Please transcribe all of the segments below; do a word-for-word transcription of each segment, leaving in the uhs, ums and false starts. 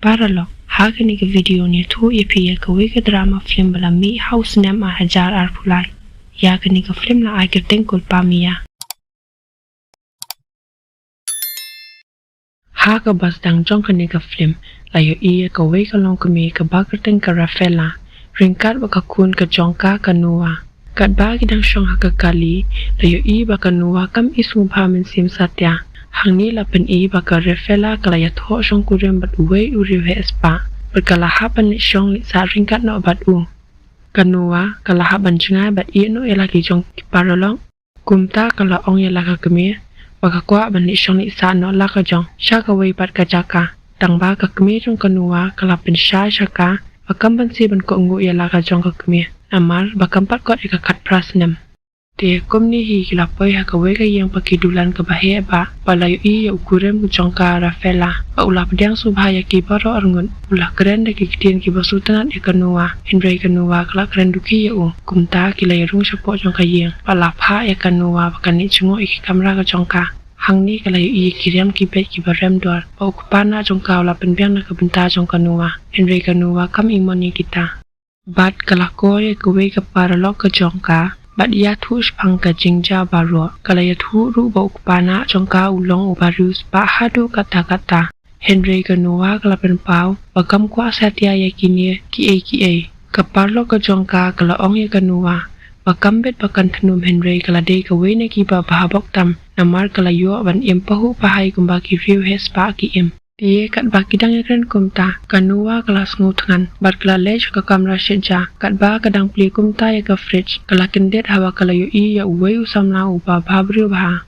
Paralok, ha kane ka video ngan ïathuh ïa phi ïa kawei ka drama film ba la mih ha u snem ar hajar arphew lai. Ïa kane ka film la ai kyrteng Culpa Mía. Ha kaba sdang jong kane ka film, la ïohi ïa kawei ka longkmie kaba kyrteng ka Rafaela, ryngkat bad ka khun ka jong ka, ka Noa. Katba ki dang shong ha ka kali, la ïohi ba ka Noa kam i sngewbha mynsiem satia. Hangne la pyni ba ka Rafaela ka la ïathoh shongkurim bad uwei u riewheh spah, bad ka la hap ban leit shong leit sah ryngkat noh bad u. Ka Noa ka la hap ban jngai bad ïeh noh ïa la ki jong ki paralok. Kumta ka la ong ïa la ka kmie ba ka kwah ban leit shong leit sah noh la ka jong sha kawei pat ka jaka. Tangba ka kmie jong ka Noa ka la pynshai sha ka ba kam banse ban kohnguh ïa la ka jong ka kmie, namar ba kam pat kot ïa ka khatphra snem. Te kumne hi ki la poi ha kawei ka ïing ba ki dulan kaba heh bha, ba la ïohi ïa u kurim jong ka Rafaela ba u la pdiang sngewbha ïa ki baroh arngut. U la kren da ki ktien kiba sngewtynnat ïa ka Noa, hynrei ka Noa ka la kren duh ki ïa u. Kumta ki la ïarung shapoh jong ka ïing, ba la phah ïa ka Noa ba kan leit jngoh ïa ki kamra ka jong ka. Hangne ka la ïohi ïa ki rem ki beit kiba rem dor ba u kpa nah jong ka u la pynbiang na ka bynta jong ka Noa, hynrei ka Noa kam i mon ïa kita. Bad ka la kor ïa kawei ka paralok ka jong ka bad ïathuh shaphang ka jingjia baroh. Ka la ïathuh ruh ba u kpa nah jong ka u long uba riewspah haduh katta katta. Hynrei ka Noa ka la pynpaw ba kam kwah satia ïa kine kiei kiei. Ka paralok ka jong ka ka la ong ïa ka Noa ba kam bit ba kan thnum, hynrei ka la dei kawei na kiba bha bok tam, namar ka la ïoh ban im pahuh pahai kumba ki riewheh spah ki im. Te katba ki dang ïakren kumta, ka Noa ka la sngewthngan bad ka la leit sha ka kamra shet ja. Katba ka dang plie kumta ïa ka fridge, ka la kyndit haba ka la ïohi ïa uwei u samla uba bhabriew bha.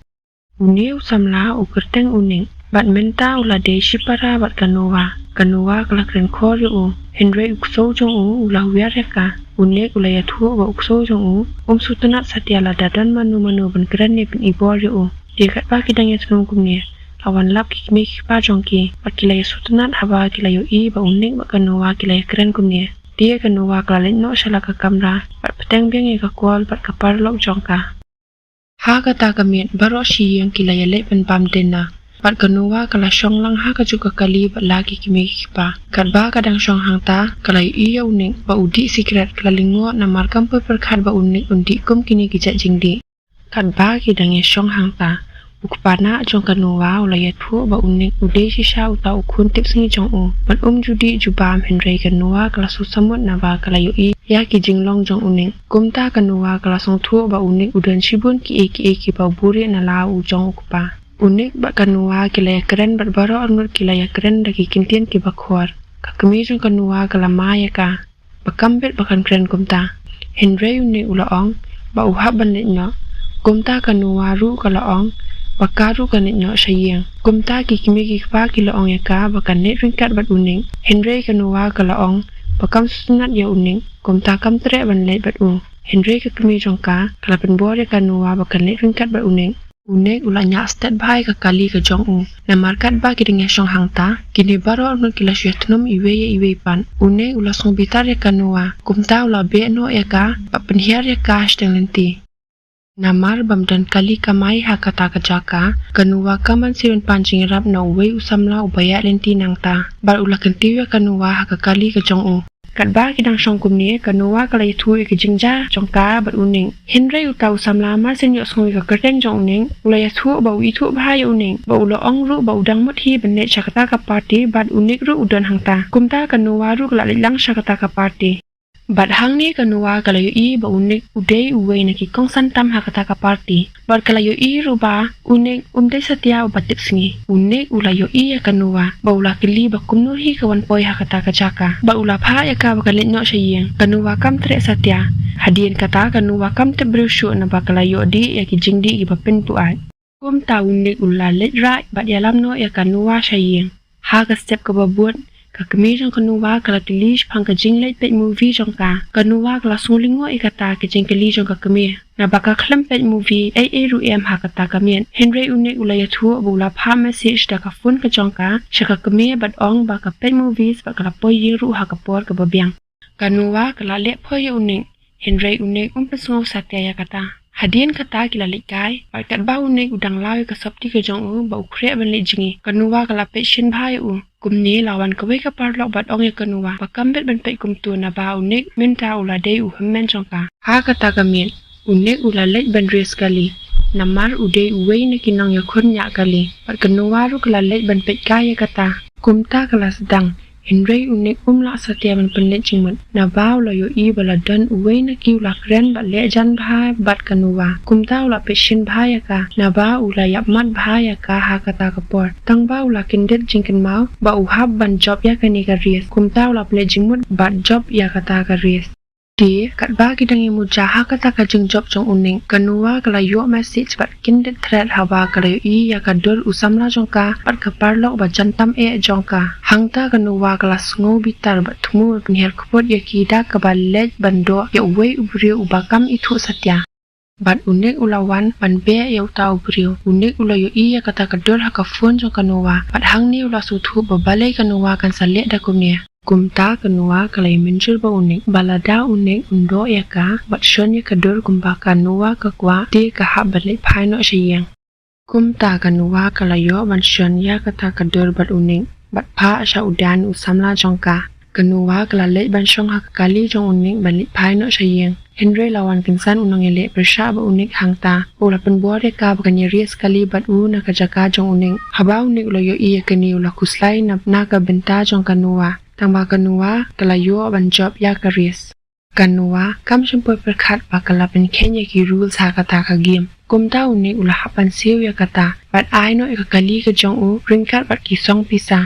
Une u samla u kyrteng u Nick, bad mynta u la dei shipara bad ka Noa. Ka Noa ka la kren khor ïa u, hynrei u ksew jong u u la wiar ïa ka. U Nick u la ïathuh ba u ksew jong u um sngewtynnat satia lada don mano mano ban kren ne pynibor ïa u. Te katba ki dang ïathnum kumne, la wan lap ki kmie ki kpa jong ki bad ki la ïasngewtynnat haba ki la ïohi ba u Nick bad ka Noa ki la ïakren kumne. Te ka Noa ka la leit noh sha la ka kamra bad bteng biang ïa ka kol bad ka paralok jong ka. Ha kata ka miet baroh shi ïing ki la ïaleit ban bam dinner, bad ka Noa ka la shong lang ha kajuh ka kali bad la ki kmie ki kpa. Katba ka dang shong hangta, ka la ïohi ïa u Nick ba u dih sikret. Ka la lyngngoh namar kam poi pyrkhat ba u Nick un dih kum kine ki jait jingdih. Katba ki dang ïashong hangta, u kpa nah jong ka Noa u la ïathuh ba u Nick u dei shisha uta u khun tipsngi jong u, bad um ju dih ju bam. Hynrei ka Noa ka la sngewsamut naba ka la ïohi ïa ki jinglong jong u Nick. Kumta ka Noa ka la sngewthuh ba u Nick u don shibun kiei kiei kiba u buhrieh na la u jong u kpa. U Nick bad ka Noa ki la ïakren bad baroh arngut ki la ïakren da ki kyntien kiba khor. Ka kmie jong ka Noa ka la mai ïa ka ba kam bit ba kan kren kumta. Hynrei u Nick u la ong ba u hap ban leit noh. Kumta ka Noa ruh ka la ong ba ka ruh kan leit noh sha ïing. Kumta ki kmie ki kpa ki la ong ïa ka ba kan leit ryngkat bad u Nick. Hynrei ka Noa ka la ong ba kam sngewtynnat ïa u Nick, kumta kam treh ban leit bad u. Hynrei ka kmie jong ka ka la pynbor ïa ka Noa ba kan leit ryngkat bad u Nick. U Nick u la ñiah stet bha ïa ka kali ka jong u. Namar katba ki dang ïashong hangta, kine baroh arngut ki la shu ïathnum iwei ïa iwei pat. U Nick u la sngewbitar ïa ka Noa, kumta u la beh noh ïa ka bad pynhiar ïa ka shateng lynti. Namar bym don kali kamai ha kata ka jaka, ka Noa kam banse ban pan jingïarap na uwei u samla uba ïaid lynti nangta. Bad u la kyntiew ïa ka Noa ha ka kali ka jong u. Katba ki dang shong kumne, ka Noa ka la ïathuh ïa ka jingjia jong ka bad u Nick. Hynrei uta u samla mar syn ïohsngew ïa ka kyrteng jong u Nick, u la ïathuh ba u ithuh bha ïa u Nick, ba u la ong ruh ba u dang mut hi ban leit sha kata ka party bad u Nick ruh u don hangta. Kumta ka Noa ruh ka la leit lang sha kata ka party. Bad hangne ka Noa ka la ïohi ba u Nick u dei uwei na ki kongsan tam ha kata ka party. Bad ka la ïohi ruh ba u Nick um dei satia uba tipsngi. U Nick u la ïohi ïa ka Noa bad u la kylli ba kumno hi ka wan poi ha kata ka jaka. Bad u la phah ïa ka ba kan leit noh sha ïing. Ka Noa kam treh satia. Hadien kata ka Noa kam tip briew shuh naba ka la ïoh dih ïa ki jingdih kiba pynbuaid. Kumta u Nick u la leit rah bad ïalam noh ïa ka Noa sha ïing. Ha ka step kaba bud, ka kmie jong ka Noa ka la kylli shaphang ka jingleit peit movie jong ka. Ka Noa ka la sngew lyngngoh ïa kata ka jingkylli jong ka kmie, naba ka khlem peit movie ei ei ruh em ha kata ka miet. Hynrei u Nick u la ïathuh ba u la phah message da ka phone ka jong ka sha ka kmie bad ong ba ka peit movies bad ka la poi ïing ruh ha ka por kaba biang. Ka Noa ka la leh poi ïa u Nick, hynrei u Nick um pynsngew satia ïa kata. Hadien kata ki la leit kai, bad katba u Nick u dang law ïa ka sopti ka jong u, ba u khreh ban leit jngi, ka Nova ka la peit shen bha ïa u. Kumne la wan kawei ka paralok bad ong ïa ka Nova, ba kam bit ban peit kumto naba u Nick, mynta u la dei u hynmen jong ka. Ha kata ka miet, u Nick u la leit ban rias kali. Namar u dei uwei na ki nongïakhun ñiah kali. Bad ka Nova ruh ka la leit ban peit kai ïa kata. Kumta ka la sdang. Hynrei u Nick um lah satia ban pynleit jingmut. Naba u la ïohi ba la don uwei na ki u la kren bad leh jan bha bad ka Nova. Kumta u la peit shen bha ïa ka. Naba u la ïap mat bha ïa ka ha kata ka por. Tangba u la kyndit jingkynmaw ba u hap ban jop ïa kane ka rias. Kumta u la pynleit jingmut bad jop ïa kata ka rias. Te, katba ki dang ïa muja ha kata ka jingjop jong u Nick, ka Nova ka la ïoh message bad kyndit thret haba ka la ïohi ïa ka dur u samla jong ka, bad ka paralok ba jan tam eh jong ka. Hangta ka Nova ka la sngew bitar bad thmu bad pynhiar kput ïa ki da kaba leit ban doh ïa uwei u briew uba kam ithuh satia. Bad u Nick u la wan ban beh ïa uta u briew. U Nick u la ïohi ïa kata ka dur ha ka phone jong ka Nova. Bad hangne u la sngewthuh ba balei ka Nova kan sa leh da kumne. Kumta ka Nova ka la ïa mynjur ba u Nick. Ba lada u Nick un doh ïa ka bad shon ïa ka dur kumba ka Nova ka kwah, te ka hap ban leit phai noh sha ïing. Kumta ka Nova ka la ïoh ban shon ïa kata ka dur bad u Nick. Bad phah sha u Dan u samla jong ka. Ka Nova ka la leit ban shong ha ka kali jong u Nick ban leit phai noh sha ïing. Hynrei la wan kynsan u nongïaleh pyrshah ba u Nick hangta. U la pynbor ïa ka ba kan ïa rias kali bad u na ka jaka jong u Nick. Haba u Nick u la ïohi ïa kane u la khuslai na, na ka bynta jong ka Nova. Tangba ka Nova ka la ïoh ban jop ïa ka rias. Ka Nova kam shym poi pyrkhat ba ka la pynkheiñ ïa ki rules ha kata ka game. Kumta u Nick u la hap ban siew ïa kata. Bad ai noh ïa ka kali ka jong u ryngkat bad ki song pisa.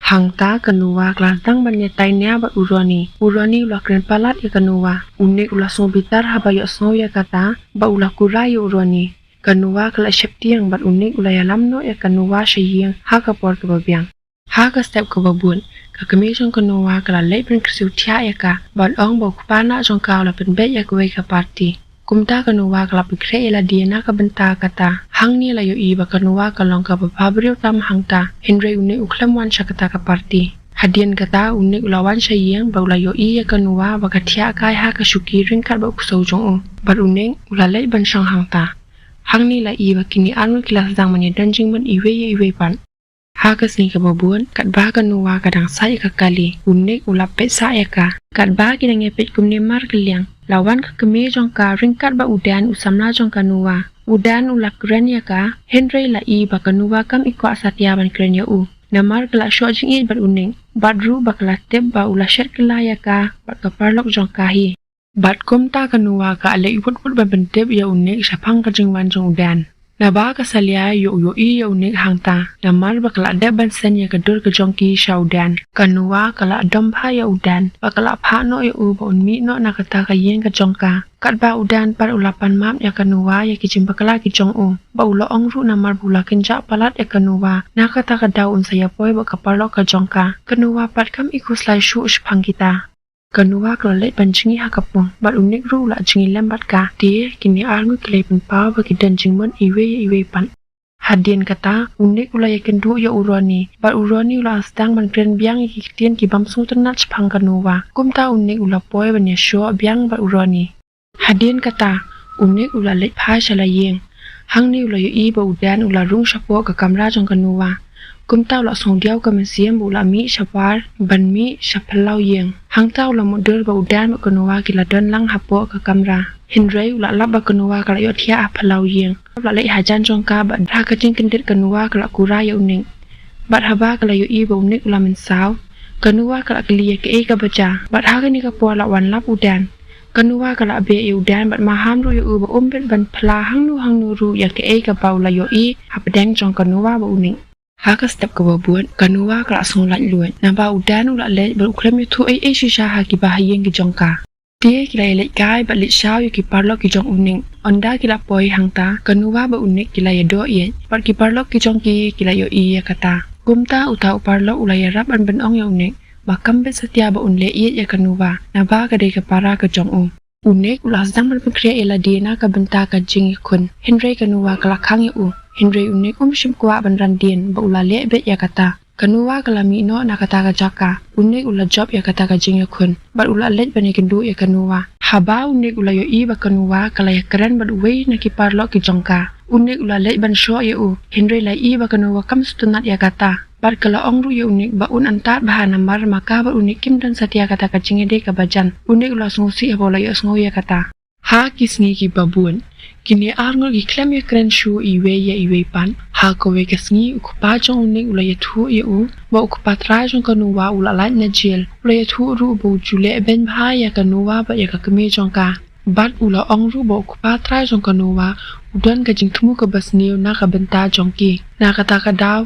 Hangta ka Nova ka la sdang ban ïatai nia bad u Ronnie. U Ronnie u la kren palat ïa ka Nova. U Nick u la sngew bitar haba ïohsngew ïa kata, ba u la kurai ïa u Ronnie. Ka Nova ka la sheptieng bad u Nick u la ïalam noh ïa ka Nova sha ïing ha ka por kaba biang. Ha ka step kaba bud, ka kmie jong ka Nova ka la leit ban kyrsiew thiah ïa ka, bad ong ba u kpa nah jong ka u la pynbeit ïa kawei ka party. Kumta ka Nova ka la pynkhreh ïa lade na ka bynta kata. Hangne la ïohi ba ka Nova ka long kaba bhabriew tam hangta. Hynrei u Nick u khlem wan sha kata ka party. Hadien kata u Nick u la wan sha ïing bad u la ïohi ïa ka Nova ba ka thiah kai ha ka shuki ryngkat bad u ksew jong u. Bad u Nick u la leit ban shong hangta. Hangne la i ba kine arngut ki la sdang ban ïadon jingmut iwei ïa iwei pat. Ha ka sngi kaba bud, katba ka Nova ka dang sah ïa ka kali, u Nick u la peit sah ïa ka. Katba ki dang ïa peit kumne markylliang, la wan ka kmie jong ka ryngkat bad u Dan u samla jong ka Nova. U Dan u la kren ïa ka, hynrei la i ba ka Nova kam i kwah satia ban kren ïa u. Namar ka la shoh jingïeit bad u Nick, bad ruh ba ka la tip ba u la shet kylla ïa ka bad ka paralok jong ka hi. Bad kumta ka Nova ka leit wut wut ban pyntip ïa u Nick shaphang ka jingwan jong u Dan. Naba ka salia ïoh u ïohi ïa u Nick hangta. Namar ba ka la dep ban send ïa ka dur ka jong ki sha u Dan. Ka Nova ka la dom bha ïa u Dan. Ba ka la phah noh ïa u ba un mih noh na kata ka ïing ka jong ka. Katba u Dan pat u la pan map ïa ka Nova ïa ki jingbakla ki jong u. Ba u la ong ruh namar ba u la kynjah palat ïa ka Nova. Na kata ka daw un sa ïa poi bad ka paralok ka jong ka. Ka Nova pat kam i khuslai shuh shaphang kita. Ka Nova ka la leit ban jngi ha ka pung, bad u Nick ruh u la jngi lem bad ka. Te, kine arngut ki la ïa pynpaw ba ki don jingmut iwei ïa iwei pat. Hadien kata, u Nick u la ïakynduh ïa u Ronnie, bad u Ronnie u la sdang ban kren biang ïa ki ktien ki bym sngewtynnat shaphang ka Nova. Kumta u Nick u la poi ban ïashoh biang bad u Ronnie. Hadien kata, u Nick u la leit phai sha la ïing. Hangne u la ïohi ba u Dan u la rung shapoh ka kamra jong ka Nova. Kumta u la sngewdiaw ka mynsiem ba u la mih sha bar ban mih sha phyllaw ïing. Hangta u la mutdur ba u Dan bad ka Nova ki la don lang hapoh ka kamra. Hynrei u la lap ba ka Nova ka la ïohthiah ha phyllaw ïing. U la leit hajan jong ka bad ha ka jingkyndit ka Nova ka la kurai ïa u Nick. Bad haba ka la ïohi ba u Nick u la mynsaw, ka Nova ka la kylli ïa kaei kaba jia. Bad ha kane ka por la wan lap u Dan. Ka Nova ka la beh ïa u Dan bad maham ruh ïa u ba um bit ban phla hangno hangno ruh ïa kaei kaba u la ïohi hapdeng jong ka Nova bad u Nick. Ha ka step kaba bud, ka Nova ka la sngew laitluid. Naba u Dan u la leit bad u khlem ïathuh ei ei shisha ha kiba ha ïing ki jong ka. Te ki la ïaleit kai bad leit shaw ïa ki paralok ki jong u Nick. Ynda ki la poi hangta, ka Nova bad u Nick ki la ïadoh ïeit. Bad ki paralok ki jong ki ki la ïohi ïa kata. Kumta uta u paralok u la ïarap ban pynong ïa u Nick ba kam bit satia ba un leh ïeit ïa ka Nova. Naba ka dei ka para ka jong u. U Nick u la sdang ban pynkhreh ïa lade na ka bynta ka jingïakhun. Hynrei ka Nova ka la khang ïa u. Hynrei u Nick um shym kwah ban ran dien ba u la leh beit ïa kata. Ka Nova ka la mih noh na kata ka jaka. U Nick u la jop ïa kata ka jingïakhun. Bad u la leit ban ïakynduh ïa ka Nova. Haba u Nick u la ïohi ba ka Noah ka la ïakren bad uwei na ki paralok ki jong ka, u Nick u la leit ban shoh ïa u, hynrei la ïohi ba ka Noah kam sngewtynnat ïa kata. Bad ka la ong ruh ïa u Nick ba un antad bha namar ma ka bad u Nick kim don satia kata ka jingïadei kaba jan. U Nick u la sngewsih haba u la ïohsngew ïa kata. Ha ki sngi kiba bud, kine ar ngut ki khlem ïakren shuh iwei ïa iwei pat. Ha kawei ka sngi u kpa jong u Nick u la ïathuh ïa u ba u kpa trai jong ka Noah u la lait na jel. U la ïathuh ruh ba u ju leh beiñ bha ïa ka Noah bad ïa ka kmie jong ka. Bad u la ong ruh ba u kpa trai jong ka Noah u don ka jingthmu kaba sniew na ka bynta jong ki. Na kata ka daw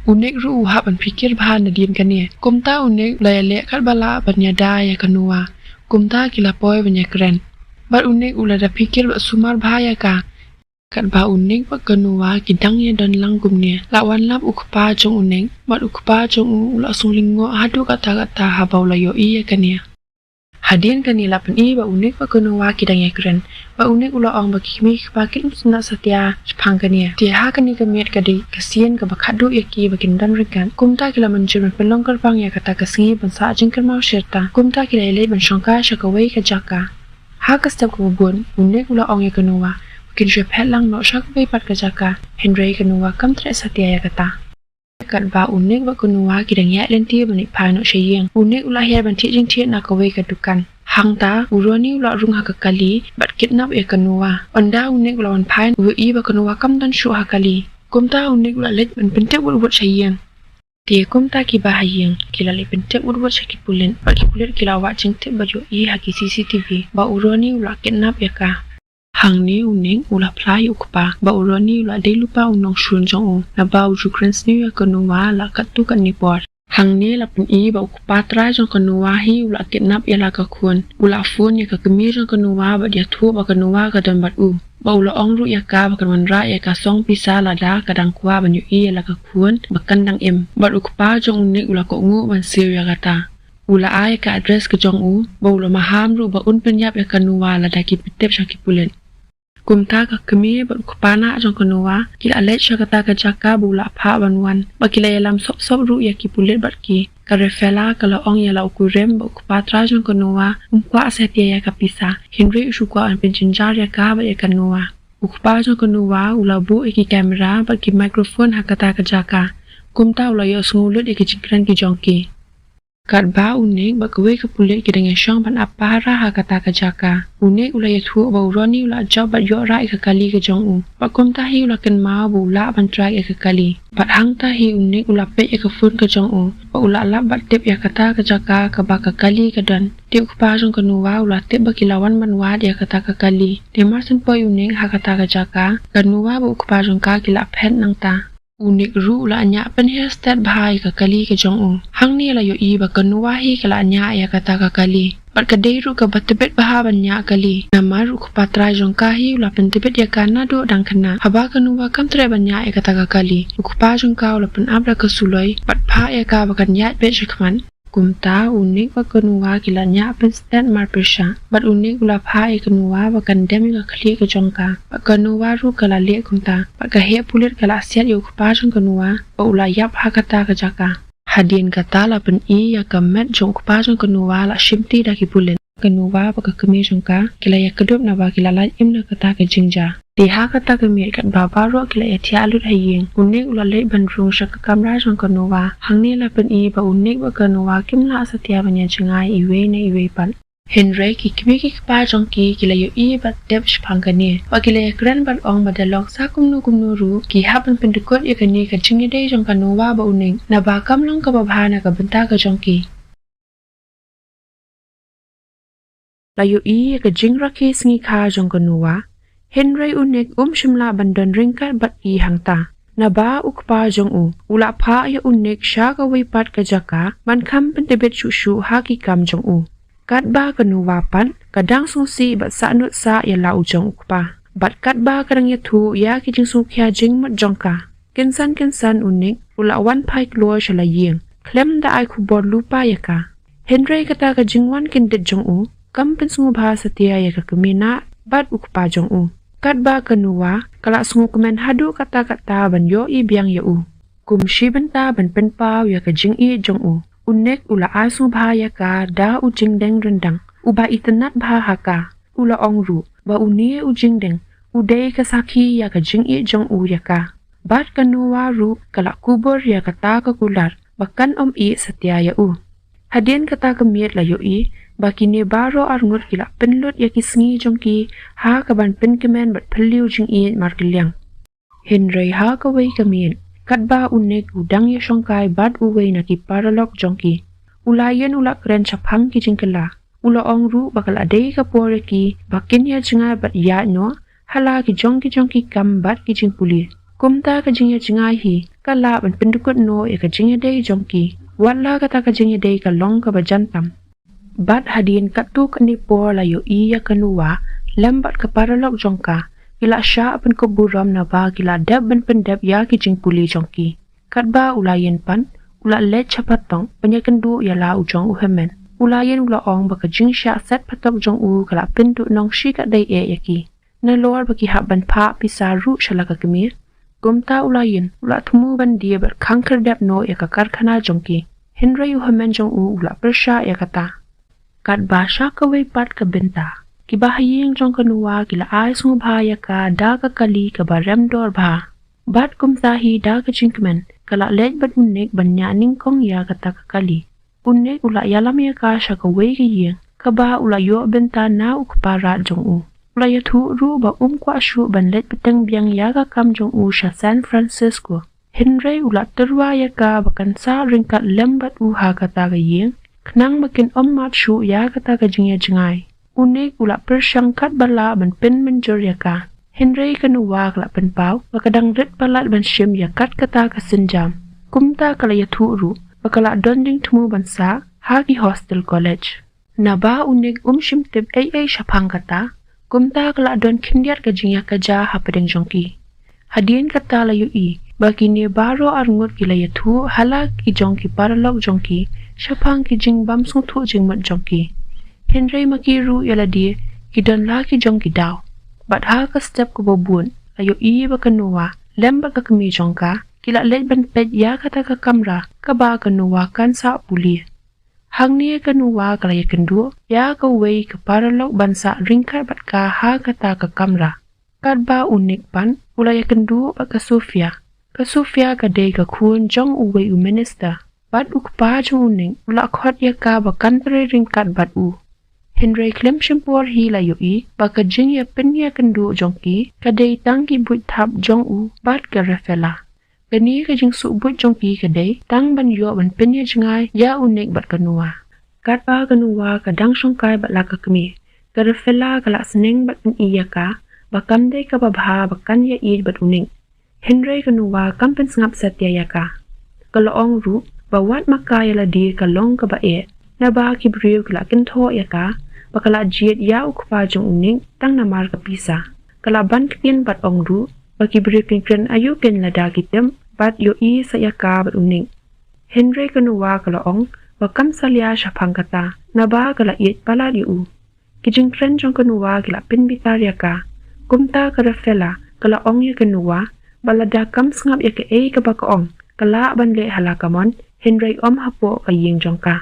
u Nick ruh u hap ban phikir bha nadien kane. Kumta u Nick u la ïaleh katba lah ban ïada ïa ka Noah. Kumta ki la poi ban ïakren. Bad u Nick u la da phikir bad sumar bha ïa ka. Katba u Nick bad ka Noah ki dang ïadon lang kumne, la wan lap u kpa jong u Nick, bad u kpa jong u u la sngewlyngngoh haduh katta katta haba u la ïohi ïa kane. Hadien kane la pyni ba u Nick bad ka Noah ki dang ïakren, bad u Nick u la ong ba ki kmie ki kpa kim sngewtynnat satia shaphang kane. Te ha kane ka miet ka dei ka sien kaba khadduh ïa ki ba kin don ryngkat. Kumta ki la mynjur ban pynlong kyrpang ïa kata ka sngi ban sah jingkynmaw shirta. Kumta ki la ïaleit ban shongkai sha kawei ka jaka. Ha ka step kaba bud u Nick u la ong ïa ka Noah ba kin shu phet lang noh sha kawei pat ka jaka, hynrei ka Noah kam treh satia ïa kata. Katba u Nick bad ka Noah ki dang ïaid lynti ban leit phai noh sha ïing, u Nick u la hiar ban thied jingthied na kawei ka dukan. Hangta u Ronnie u la rung ha ka kali bad kidnap ïa ka Noah. Ynda u Nick u la wan phai u ïohi ba ka Noah kam don shuh ha kali. Kumta u Nick u la leit ban pyntip wut wut sha ïing. Te kumta ki ba ha ïing ki la leit pyntip wut wut sha ki pulit, bad ki pulit ki la wad jingtip bad ïohi ha ki C C T V ba u Ronnie u la kidnap ïa ka. Hangne u Nick u la phla ïa u kpa ba u Ronnie u la dei lypa u nongshun jong u, naba u ju kren sniew ïa ka Noah la katto katne por. Hangne la pyni ba u kpa trai jong ka Noah hi u la kidnap ïa la ka khun. U la phone ïa ka kmie jong ka Noah bad ïathuh ba ka Noah ka don bad u. Ba u la ong ruh ïa ka ba kan wanrah ïa ka song pisa lada ka dang kwah ban ïohi ïa la ka khun ba kan dang im. Bad u kpa jong u Nick u la kohnguh ban siew ïa kata. U la ai ïa ka address ka jong u, ba u la maham ruh ba un pynïap ïa ka Noah lada ki pyntip sha ki pulit. Kumta ka kmie bad u kpa nah jong ka Noah ki la leit sha kata ka jaka ba u la phah ban wan, bad ki la ïalam sop sop ruh ïa ki pulit bad ki. Ka Rafaela ka la ong ïa la u kurim ba u kpa trai jong ka Noah um kwah satia ïa ka pisa, hynrei u shu kwah ban pynjynjar ïa ka bad ïa ka Noah. U kpa jong ka Noah u la buh ïa ki kamera bad ki microphone ha kata ka jaka. Kumta u la ïohsngew lut ïa ki jingkren ki jong ki. Katba u Nick bad kawei ka pulit ki dang ïashong ban ap pahara ha kata ka jaka, u Nick u la ïathuh ba u Ronnie u la jop bad ïoh rah ïa ka kali ka jong u. Bad kumta hi u la kynmaw ba u lah ban track ïa ka kali. Bad hangta hi u Nick u la peit ïa ka phone ka jong u, bad u la lap bad tip ïa kata ka jaka kaba ka kali ka don. Te u kpa jong ka Noah u la tip ba ki la wan ban wad ïa kata ka kali. Te mar shen poi u Nick ha kata ka jaka, ka Noah bad u kpa jong ka ki la phet nangta. U Nick ruh u la ñiah pynhiar stet bha ïa ka kali ka jong u. Hangne la ïohi ba ka Noah hi ka la ñiah ïa kata ka kali. Bad ka dei ruh kaba tbit bha ban ñiah kali. Namar u kpa trai jong ka hi u la pyntbit ïa ka naduh dang khynnah. Haba ka Noah kam treh ban ñiah ïa kata ka kali, u kpa jong ka u la pynap da ka suloi bad phah ïa ka ba kan ïaid beit shakhmat. Kumta u Nick bad ka Noah ki la ñiah pynstet marpyrshah. Bad u Nick u la phah ïa ka Noah ba kan dem ïa ka khlieh ka jong ka. Bad ka Noah ruh ka la leh kumta. Bad ka heh pulit ka la siat ïa u kpa jong ka Noah ba u la ïap ha kata ka jaka. Hadien kata la pyni ïa ka met jong u kpa jong ka Noah la shimti da ki pulit. Ka Noah bad ka kmie jong ka ki la ïakdup naba ki la lait im na kata ka jingjia. Te ha kata ka miet katba baroh ki la ïathiah lut ha ïing, u Nick u la leit ban rung sha ka kamra jong ka Noah. Hangne la pyni ba u Nick bad ka Noah kim lah satia ban ïajngai iwei na iwei pat. Hynrei ki kmie ki kpa jong ki ki la ïohi bad tip shaphang kane. Bad ki la ïakren bad ong ba da long sa kumno kumno ruh ki hap ban pyndykut ïa kane ka jingïadei jong ka Noah bad u Nick, naba kam long kaba bha na ka bynta ka jong ki. La ïohi ïa ka jingrakhe sngi kha jong ka Noah, hynrei u Nick um shym lah ban don ryngkat bad ki hangta. Naba u kpa jong u u la phah ïa u Nick sha kawei pat ka jaka ban kham pyntbit shuh shuh ha ki kam jong u. Katba ka Noah pat ka dang sngewsih bad sahnud sah ïa la u jong u kpa. Bad katba ka dang ïathuh ïa ki jingsngewkhia jingmut jong ka, kynsan kynsan u Nick u la wan phai kloi sha la ïing khlem da ai khubor lypa ïa ka. Hynrei kata ka jingwan kyndit jong u kam pynsngewbha satia ïa ka kmie nah bad u kpa jong u. Katba ka Noah ka la sngewkmen haduh katta katta ban ïohi biang ïa u. Kum shi bynta ban pynpaw ïa ka jingïeit jong u, u Nick u la ai sngewbha ïa ka da u jingdeng ryndang. uba itynnad bha ha ka. U la ong ruh ba une u jingdeng u dei ka sakhi ïa ka jingïeit jong u ïa ka. Bad ka Noah ruh ka la kubur ïa kata ka kular ba kan ym ïeit satia ïa u. Hadien kata ka miet la ïohi ba kine baroh arngut ki la pynlut ïa ki sngi jong ki ha ka ban pynkmen bad phylliew jingïeit markylliang. Hynrei ha kawei ka miet, katba u Nick u dang ïashongkai bad uwei na ki paralok jong ki, u Lyon u la kren shaphang ki jingkylla. U la ong ruh ba ka la dei ka por ïa ki ba kin ïajngai bad ïaid noh ha la ki jong ki jong ki kam bad ki jingpule. Kumta ka jingïajngai hi ka lah ban pyndukut noh ïa ka jingïadei jong ki, wat la kata ka jingïadei ka long kaba jan tam. Bad hadien katto katne por la ïohi ïa ka Noah lem bad ka paralok jong ka ki la shah pynkup burom naba ki la dep ban pyndep ïa ki jingpule jong ki. Katba u Lyon pat u la leit sha patong ban ïakynduh ïa la u jong u hynmen, u Lyon u la ong ba ka jingshah set patok jong u ka la pynduh nongshikatdei eh ïa ki. Nalor ba ki hap ban phah pisa ruh sha la ka kmie, kumta u Lyon u la thmu ban die bad khang khyrdep noh ïa ka karkhana jong ki. Hynrei u hynmen jong u u la pyrshah ïa kata. Katba sha kawei pat ka bynta, ki bahaïing jong ka Noah ki la ai sngewbha ïa ka da ka kali kaba rem dor bha. Bad kumta hi da ka jingkmen ka la leit bad u Nick ban ñiah nyngkong ïa kata ka kali. U Nick u la ïalam ïa ka sha kawei ka ïing kaba u la ïoh bynta na u kpa rat jong u. U la ïathuh ruh ba um kwah shuh ban leit bteng biang ïa ka kam jong u sha San Francisco. Hynrei u la tyrwa ïa ka ba kan sah ryngkat lem bad u ha kata ka ïing khnang ba kin ym mad shuh ïa kata ka jingïajngai. U Nick u la pyrshang katba lah ban pynmynjur ïa ka. Hynrei ka Noah ka la pynpaw ba ka dang rit palat ban shim ïa kat kata ka sienjam. Kumta ka la ïathuh ruh ba ka la don jingthmu ban sah ha ki hostel college. Naba u Nick um shym tip ei ei shaphang kata, kumta ka la don khyndiat ka jingïakajia hapdeng jong ki. Hadien kata la ïohi ba kine baroh arngut ki la ïathuh ha la ki jong ki paralok jong ki shaphang ki jingbym sngewthuh jingmut jong ki. Hynrei ma ki ruh ïa lade ki don la ki jong ki daw. Bad ha ka step kaba bud la ïohi ba ka Noah lem bad ka kmie jong ka ki la leit ban peit ïa kata ka kamra kaba ka Noah kan sah pule. Hangne ka Noah ka la ïakynduh ïa kawei ka paralok ban sah ryngkat bad ka ha kata ka kamra. Katba u Nick pat u la ïakynduh bad ka Sofia. Ka Sofia ka dei ka khun jong uwei u minister. Bad u kpa jong u Nick u la khot ïa ka ba kan trei ryngkat bad u. Hynrei khlem shim por hi la ïohi ba ka jingïapynïakynduh jong ki ka dei tang ki buit thap jong u bad ka Rafaela. Kane ka jingsuh buit jong ki ka dei tang ban ïoh ban pynïajngai ïa u Nick bad ka Noah. Katba ka Noah ka dang shongkai bad la ka kmie, ka Rafaela ka la sneng bad pyni ïa ka ba kam dei kaba bha ba kan ïaieit bad u Nick. Hynrei ka Noah kam pynsngap satia ïa ka. Ka la ong ruh ba wat ma ka ïa lade ka long kaba eh, naba ki briew ki la kynthoh ïa ka ba ka la jied ïa u kpa jong u Nick tang namar ka pisa. Ka la ban ktien bad ong ruh ba ki briew kin kren aïu kein lada ki tip bad ïohi sa ïa ka bad u Nick. Hynrei ka Noah ka la ong ba kam salia shaphang kata naba ka la ïeit palat ïa u. Ki jingkren jong ka Noah ki la pynbitar ïa ka. Kumta ka Rafaela ka la ong ïa ka Noah ba lada kam sngap ïa kaei kaba ka ong ka lah ban leh ha la ka mon, hynrei ym hapoh ka ïing jong ka.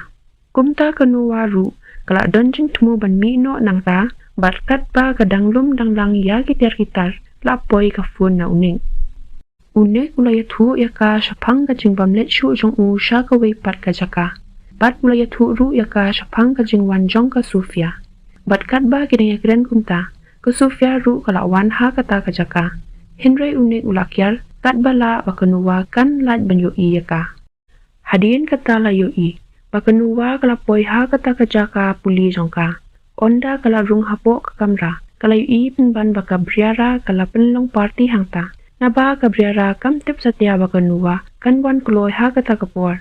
Kumta ka Noah ruh ka la don jingthmu ban mih noh nangta bad katba ka dang lum dang lang ïa ki tiar ki tar la poi ka phone na u Nick. U Nick u la ïathuh ïa ka shaphang ka jingbym leit shuh jong u sha kawei pat ka jaka. Bad u la ïathuh ruh ïa ka shaphang ka jingwan jong ka Sofia. Bad katba ki dang ïakren kumta, ka Sofia ruh ka la wan ha kata ka jaka. Hynrei u Nick u la kiar katba lah ba ka Noah kan lait ban ïohi ïa ka. Hadien kata la ïohi ba ka Noah ka la poi ha kata ka jaka pule jong ka. Ynda ka la rung hapoh ka kamra ka la ïohi pynban ba ka Briara ka la pynlong party hangta. Naba ka Briara kam tip satia ba ka Noah kan wan kloi ha kata ka por.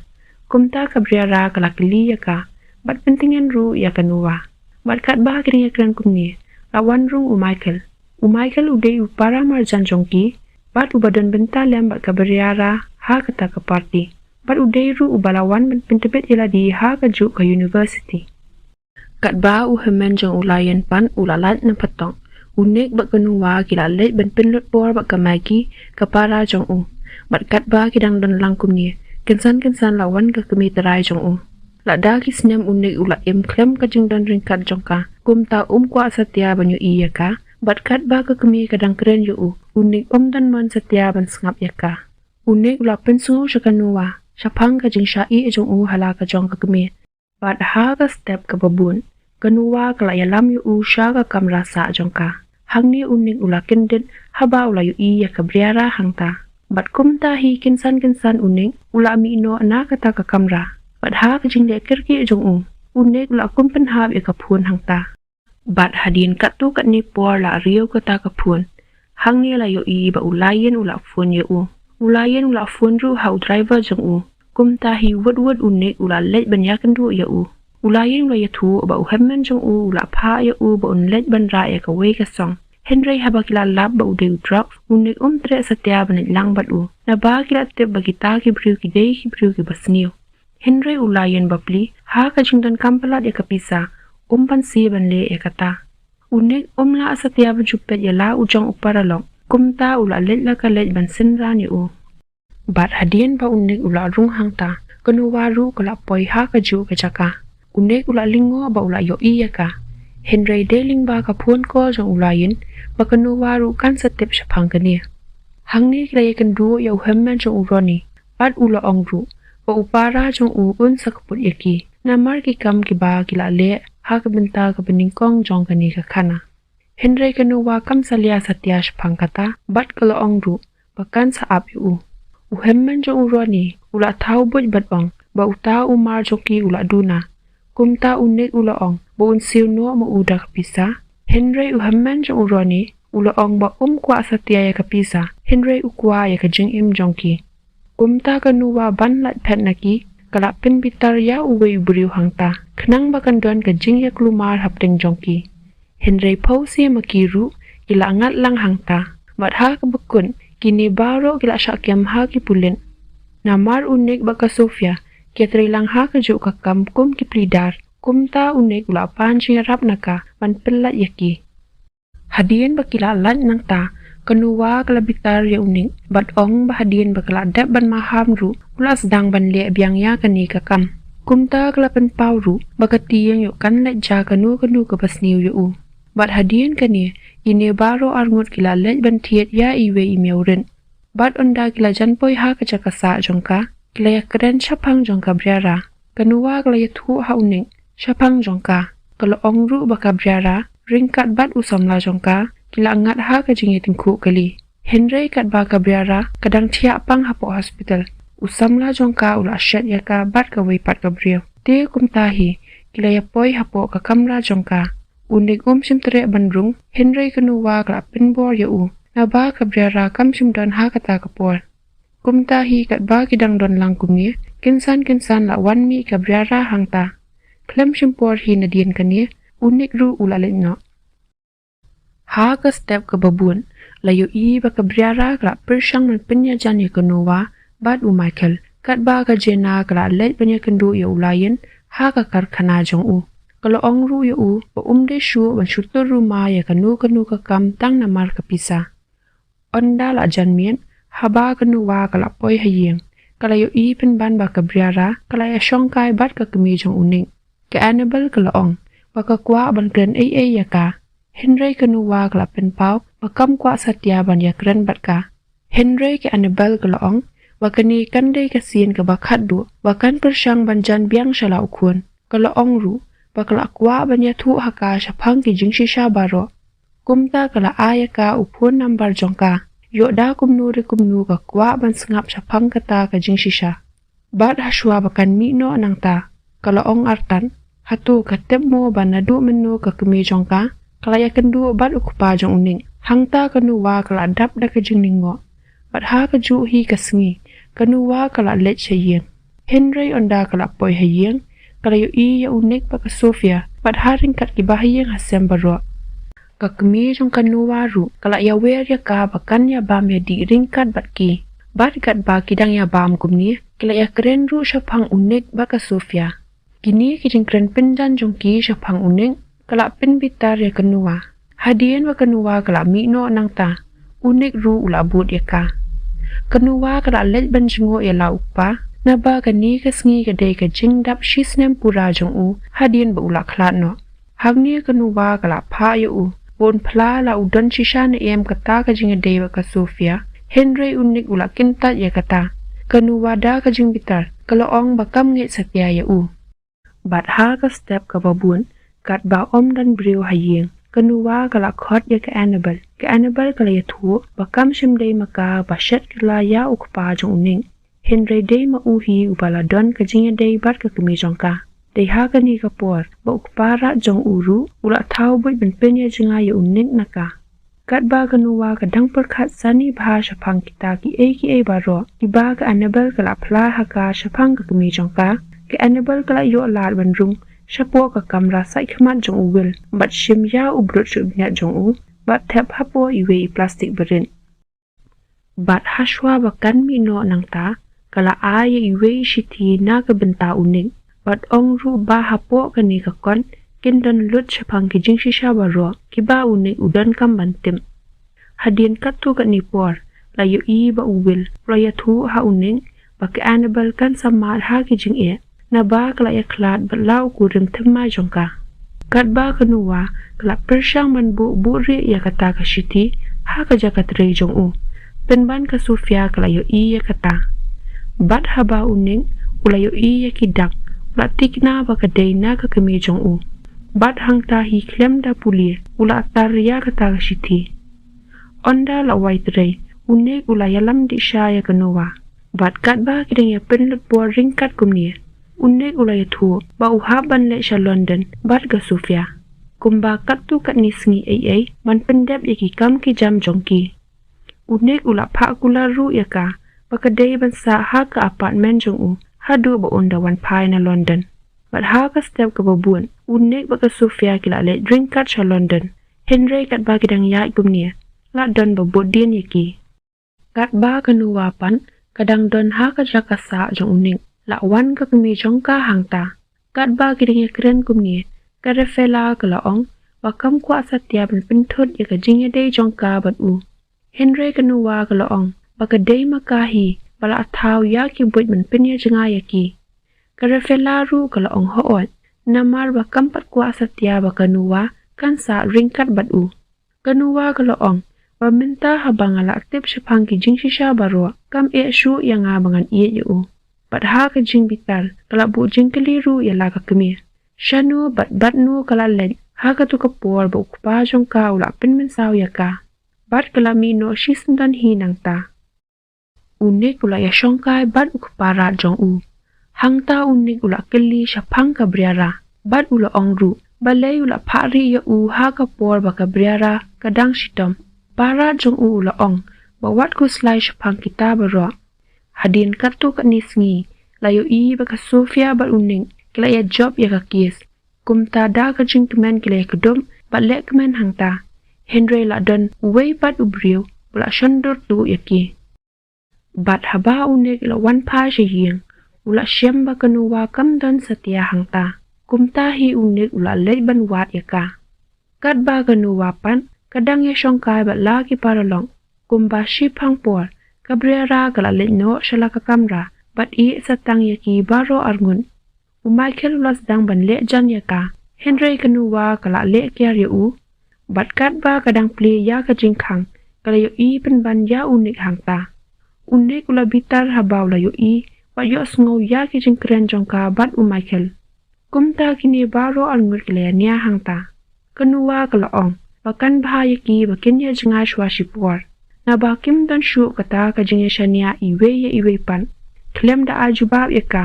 Kumta ka Briara ka la kylli ïa ka bad pyntngen ruh ïa ka Noah. Bad katba ki dang ïakren kumne la wan rung u Michael. U Michael u dei u para marjan jong ki bad uba don bynta lem bad ka Briara ha kata ka party. Bad u dei ruh uba la wan ban pyntbit ïa lade ha kajuh ka university. Katba u hynmen jong u Lyon pat u la lait na patong, u Nick bad ka Noah ki la leit ban pynlut por bad ka Maggie ka para jong u. Bad katba ki dang don lang kumne, kynsan kynsan la wan ka kmie trai jong u. Lada ki snem u Nick u la im khlem ka jingdon ryngkat jong ka, kumta um kwah satia ban ïohi ïa ka. Bad katba ka kmie ka dang kren ïa u, u Nick um don mon satia ban sngap ïa ka. U Nick u la pynsngew sha ka Noah shaphang ka jingshah ïeh jong u ha la ka jong ka kmie. Bad ha ka step kaba bud, ka Noah ka la ïalam ïa u sha ka kamra sah jong ka. Hangne u Nick u la kyndit haba u la ïohi ïa ka Briara hangta. Bad kumta hi kynsan kynsan u Nick u la mih noh na kata ka kamra. Bad ha ka jingleh kyrkieh jong u, u Nick u la kum pynhap ïa ka phone hangta. Bad hadien katto katne por la riew kata ka phone. Hangne la ïohi ba u Lion u la phone ïa u. U Lion u la phone ruh ha u driver jong u. Kumta hi wut wut u Nick u la leit ban ïakynduh ïa u. U Lion u la ïathuh ba u hynmen jong u u la phah ïa u ba un leit ban rah ïa kawei ka song. Hynrei haba ki la lap ba u dei u Drugs, u Nick um treh satia ban leit lang bad u. Naba ki la tip ba kita ki briew ki dei ki briew kiba sniew. Hynrei u Lion bapli, ha ka jingdon kam palat ïa ka pisa, um banse ban leh ïa kata. U Nick um lah satia ban shu peit ïa la u jong u paralok, kumta u la leit la ka leit ban synran ïa u. Bad hadien ba u Nick u la rung hangta, ka Noah ruh ka la poi ha kajuh ka jaka. U Nick u la lyngngoh ba u la ïohi ïa ka. Hynrei dei lyngba ka phone call jong u Lion ba ka Noah ruh kan sa tip shaphang kane. Hangne ki la ïakynduh ïa u hynmen jong u Ronnie, bad u la ong ruh ba u para jong u un sa kyput ïa ki namar ki kam kiba ki la leh ha ka bynta kaba nyngkong jong kane ka khana. Hynrei ka Noah kam sa lia satia shaphang kata, bad ka la ong ruh ba kan sa ap ïa u. U hynmen jong u Ronnie u la thaw buit bad ong ba uta u mar jong ki u la duna. Kumta u Nick u la ong ba un siew noh ma u da ka pisa. Hynrei u hynmen jong u Ronnie u la ong ba um kwah satia ïa ka pisa, hynrei u kwah ïa ka jingim jong ki. Kumta ka Noah ban lait phet na ki, ka la pynbitar ïa uwei u briew hangta khnang ba kan don ka jingïakulmar hapdeng jong ki. Hynrei phewse ma ki ruh ki la ngat lang hangta. Bad ha kaba kut, kine baroh ki la shah kem ha ki pulit. Namar u Nick bad ka Sofia ki trei lang ha kajuh ka kam kum ki pleader, kumta u Nick u la pan jingïarap na ka ban pyllait ïa ki. Hadien ba ki la lait nangta, ka Noah ka la bitar ïa u Nick bad ong ba hadien ba ka la dep ban maham ruh u la sdang ban leh biang ïa kane ka kam. Kumta ka la pynpaw ruh ba ka tieng ïoh kan leit jia kano kano kaba sniew ïa u. Bad hadien kane, kine baroh arngut ki la leit ban thied ïa iwei i miaw rit. Bad ynda ki la jan poi ha ka jaka sah jong ka, ki la ïakren shaphang jong ka Briara. Ka Noah ka la ïathuh ha u Nick shaphang jong ka. Ka la ong ruh ba ka Briara ryngkat bad u samla jong ka ki la ngat ha ka jingïatyngkhuh kali. Hynrei katba ka Briara ka dang thiah pang hapoh hospital, u samla jong ka u la shet ïa ka bad kawei pat ka briew. Te kumta hi ki la ïapoi hapoh ka kamra jong ka. U Nick um shym treh ban rung, hynrei ka Noah ka la pynbor ïa u naba ka Briara kam shym don ha kata ka por. Kumta hi katba ki dang don lang kumne, kynsan kynsan la wan mih ka Briara hangta. Khlem shim por hi nadien kane, u Nick ruh u la leit noh. Ha ka step kaba bud, la ïohi ba ka Briara ka la pyrshang ban pynïajan ïa ka Noah bad u Michael. Katba ka Jenna ka la leit ban ïakynduh ïa u Lion ha ka karkhana jong u. Ka la ong ruh ïa u ba um dei shuh ban shu tur ruma ïa kano kano ka kam tang namar ka pisa. Ynda la jan miet, haba ka Noah ka la poi ha ïing, ka la ïohi pynban ba ka Briara ka la ïashongkai bad ka kmie jong u Nick. Ka Annabel ka la ong ba ka kwah ban kren ei ei ïa ka. Hynrei ka Noah ka la pynpaw ba kam kwah satia ban ïakren bad ka. Hynrei ka Annabel ka la ong ba kane kan dei ka sien kaba khatduh ba kan pyrshang ban jan biang sha la u khun. Ka la ong ruh ba ka la kwah ban ïathuh ha ka shaphang ki jingshisha baroh. Kumta ka la ai ïa ka u phone number jong ka. Ïoh da kumno re kumno ka kwah ban sngap shaphang kata ka jingshisha. Bad hashwa ba kan mih noh nangta, ka la ong artat, hato ka tip mo ba naduh mynno ka kmie jong ka ka la ïakynduh bad u kpa jong u Nick. Hangta ka Noah ka la dap da ka jinglyngngoh. Bad ha kajuh hi ka sngi, ka Noah ka la leit sha ïing. Hynrei ynda ka la poi ha ïing, ka la ïohi ïa u Nick bad ka Sofia bad ha ryngkat kiba ha ïing ha sem baroh. Ka kmie jong ka Noah ruh ka la ïawer ïa ka ba kan ïabam ïadih ryngkat bad ki. Bad katba ki dang ïabam kumne, ki la ïakren ruh shaphang u Nick bad ka Sofia. Kine ki jingkren pynjan jong ki shaphang u Nick ka la pynbitar ïa ka Noah. Hadien ba ka Noah ka la mih noh nangta, u Nick ruh u la bud ïa ka. Ka Noah ka la leit ban jngoh ïa la u kpa Naba kane ka sngi ka dei ka jingdap shi snem pura jong u hadien ba u la khlad noh. Hangne ka Nuwa ka la phah ïa u ba un phla la u don shisha ne em kata ka jingïadei bad ka Sofia, hynrei u Nick u la kyntait ïa kata. Ka Nuwa da ka jingbitar ka la ong ba kam ngeit satia ïa u. Bad ha ka step kaba bud, katba ym don briew ha ïing, ka Nuwa ka la khot ïa ka Annabel. Ka Annabel ka la ïathuh ba kam shym dei ma ka ba shet kylla ïa u kpa jong u Nick, hynrei dei ma u hi uba la don ka jingïadei bad ka kmie jong ka. Dei ha kane ka por ba u kpa rat jong u ruh u la thaw buit ban pynïajngai ïa u Nick na ka. Katba ka Nuwa ka dang pyrkhat sani bha shaphang kita kiei kiei baroh kiba ka Annabel ka la phla ha ka shaphang ka kmie jong ka, ka Annabel ka la ïoh lad ban rung shapoh ka kamra sait khmat jong u Will bad shim ïa u brut shuh bniat jong u bad thep hapoh iwei i plastik barit. Bad hashwa ba kan mih noh nangta, ka la ai ïa iwei i shithi na ka bynta u Nick bad ong ruh ba hapoh kane ka kot kin don lut shaphang ki jingshisha baroh kiba u Nick u donkam ban tip. Hadien katto katne por la ïohi ba u Will u la ïathuh ha u Nick ba ka Annabel kan sa mad ha ki jingeh naba ka la ïakhlad bad la u kurim thymmai jong ka. Katba ka Nuwa ka la pyrshang ban buh buhrieh ïa kata ka shithi ha ka jaka trei jong u, pynban ka Sofia ka la ïohi ïa kata. Bad haba u Nick u la ïohi ïa ki dak, u la thikna ba ka dei na ka kmie jong u. Bad hangta hi khlem da pule u la tar ïa kata ka shithi. Ynda la wai trei, u Nick u la ïalam dih sha ïa ka Nuwa. Bad katba ki dang ïa pynlut por ryngkat kumne, u Nick u la ïathuh ba u hap ban leit sha London bad ka Sofia, kumba katto katne sngi ei ei ban pyndep ïa ki kam ki jam jong ki. U Nick u la phah kular ruh ïa ka ba ka dei ban sah ha ka apartment jong u haduh ba un da wan phai na London. Bad ha ka step kaba bud, u Nick bad ka Sofia ki la leit ryngkat sha London. Hynrei katba ki dang ïaid kumne, la don ba bud dien ïa ki. Katba ka Nuwa pat ka dang don ha ka jaka sah jong u Nick, la wan ka kmie jong ka hangta. Katba ki dang ïakren kumne, ka Rafaela ka la ong ba kam kwah satia ban pynthut ïa ka jingïadei jong ka bad u. Hynrei ka Nuwa ka la ong ba ka dei ma ka hi ba la thaw ïa ki buit ban pynïajngai ïa ki. Ka Rafaela ruh ka la ong hooid, namar ba kam pat kwah satia ba ka Nuwa kan sah ryngkat bad u. Ka Nuwa ka la ong ba mynta haba nga la tip shaphang ki jingshisha baroh, kam eh shuh ïa nga ba ngan ïeit ïa u. Bad ha ka jingbitar ka la buh jingkylli ruh ïa la ka kmie, shano bad bad no ka la leit ha kato ka por ba u kpa jong ka u la pynmynsaw ïa ka. Bad ka la mih noh shisyndon hi nangta. U Nick u la ïashongkai bad u kpa rat jong u. Hangta u Nick u la kylli shaphang ka Briara bad u la ong ruh balei u la phah rieh ïa u ha ka por ba ka Briara ka dang shitom. Kpa rat jong u u la ong ba wat khuslai shaphang kita baroh. Hadien katto katne sngi, la ïohi ba ka Sofia bad u Nick ki la ïa jop ïa ka kes. Kumta da ka jingkmen ki la ïa kdup bad leh kmen hangta. Hynrei la don uwei pat u briew u la shondur tuh ïa ki. Bad haba u Nick u la wan phai sha ïing, u la shem ba ka Nuwa kam don satia hangta. Kumta hi u Nick u la leit ban wad ïa ka. Katba ka Nuwa pat ka dang ïashongkai bad la ki paralok, kumba shiphang por, ka Briara ka la leit noh sha la ka kamra bad ïeh satang ïa ki baroh arngut. U Michael u la sdang ban leh jan ïa ka, hynrei ka Nuwa ka la leh kiar ïa u. Bad katba ka dang plie ïa ka jingkhang, ka la ïohi pynban ïa u Nick hangta. U Nick u la bitar haba u la ïohi bad ïohsngew ïa ki jingkren jong ka bad u Michael. Kumta kine baroh arngut ki la ïania hangta. Ka Nuwa ka la ong ba kan bha ïa ki ba kin ïajngai shuwa shipor, naba kim don shuh kata ka jingïashaniah iwei ïa iwei pat. Khlem da ai jubab ïa ka,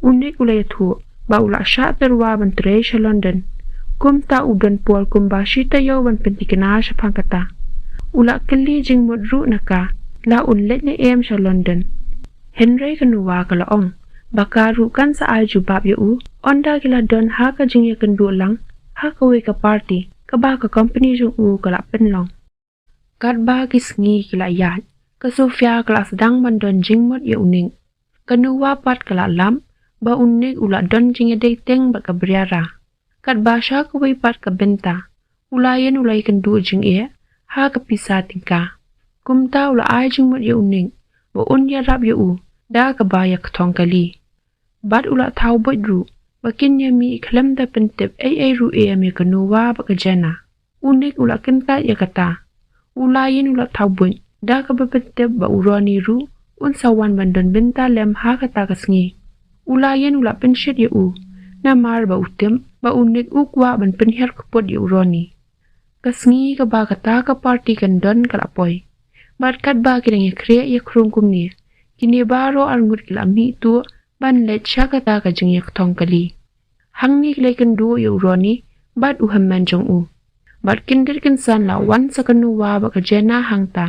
u Nick u la ïathuh ba u la shah tyrwa ban trei sha London. Kumta u don por kumba shi taïew ban pynthikna shaphang kata. U la kylli jingmut ruh na ka la un leit ne em sha London. Hynrei ka Nuwa ka la ong ba ka ruh kan sa ai jubab ïa u ynda ki la don ha ka jingïakynduh lang ha kawei ka party kaba ka kompani jong u ka la pynlong. Katba ki sngi ki la ïaid, ka Sofia ka la sdang ban don jingmut ïa u Nick. Ka Nuwa pat ka la lap ba u Nick u la don jingïadei teng bad ka Briara. Katba sha kawei pat ka bynta, u Lion u la ïakynduh jingeh ha ka pisa tyngka. Kumta u la ai jingmut ïa u Nick ba un ïarap ïa u da kaba ïa ka thong kali. Bad u la thaw buit ruh ba kin ïa mih khlem da pyntip ei ei ruh em ïa ka Noah bad ka Jenna. U Nick u la kyntait ïa kata. U Laïan u la thaw buit da kaba pyntip ba u Ronnie ruh un sa wan ban don bynta lem ha kata ka sngi. U Laïan u la pynshit ïa u namar ba u tip ba u Nick u kwah ban pynhiar kput ïa u Ronnie. Ka sngi kaba kata ka party kan don ka la poi. Bad katba ki dang ïa khreh ïa khrung kumne, kine baroh arngut ki la mih tuh ban leit sha kata ka jingïakthong kali. Hangne ki la ïakynduh ïa u Ronnie bad u hynmen jong u. Bad kyndit kynsan la wan sa ka Noah bad ka Jenna hangta.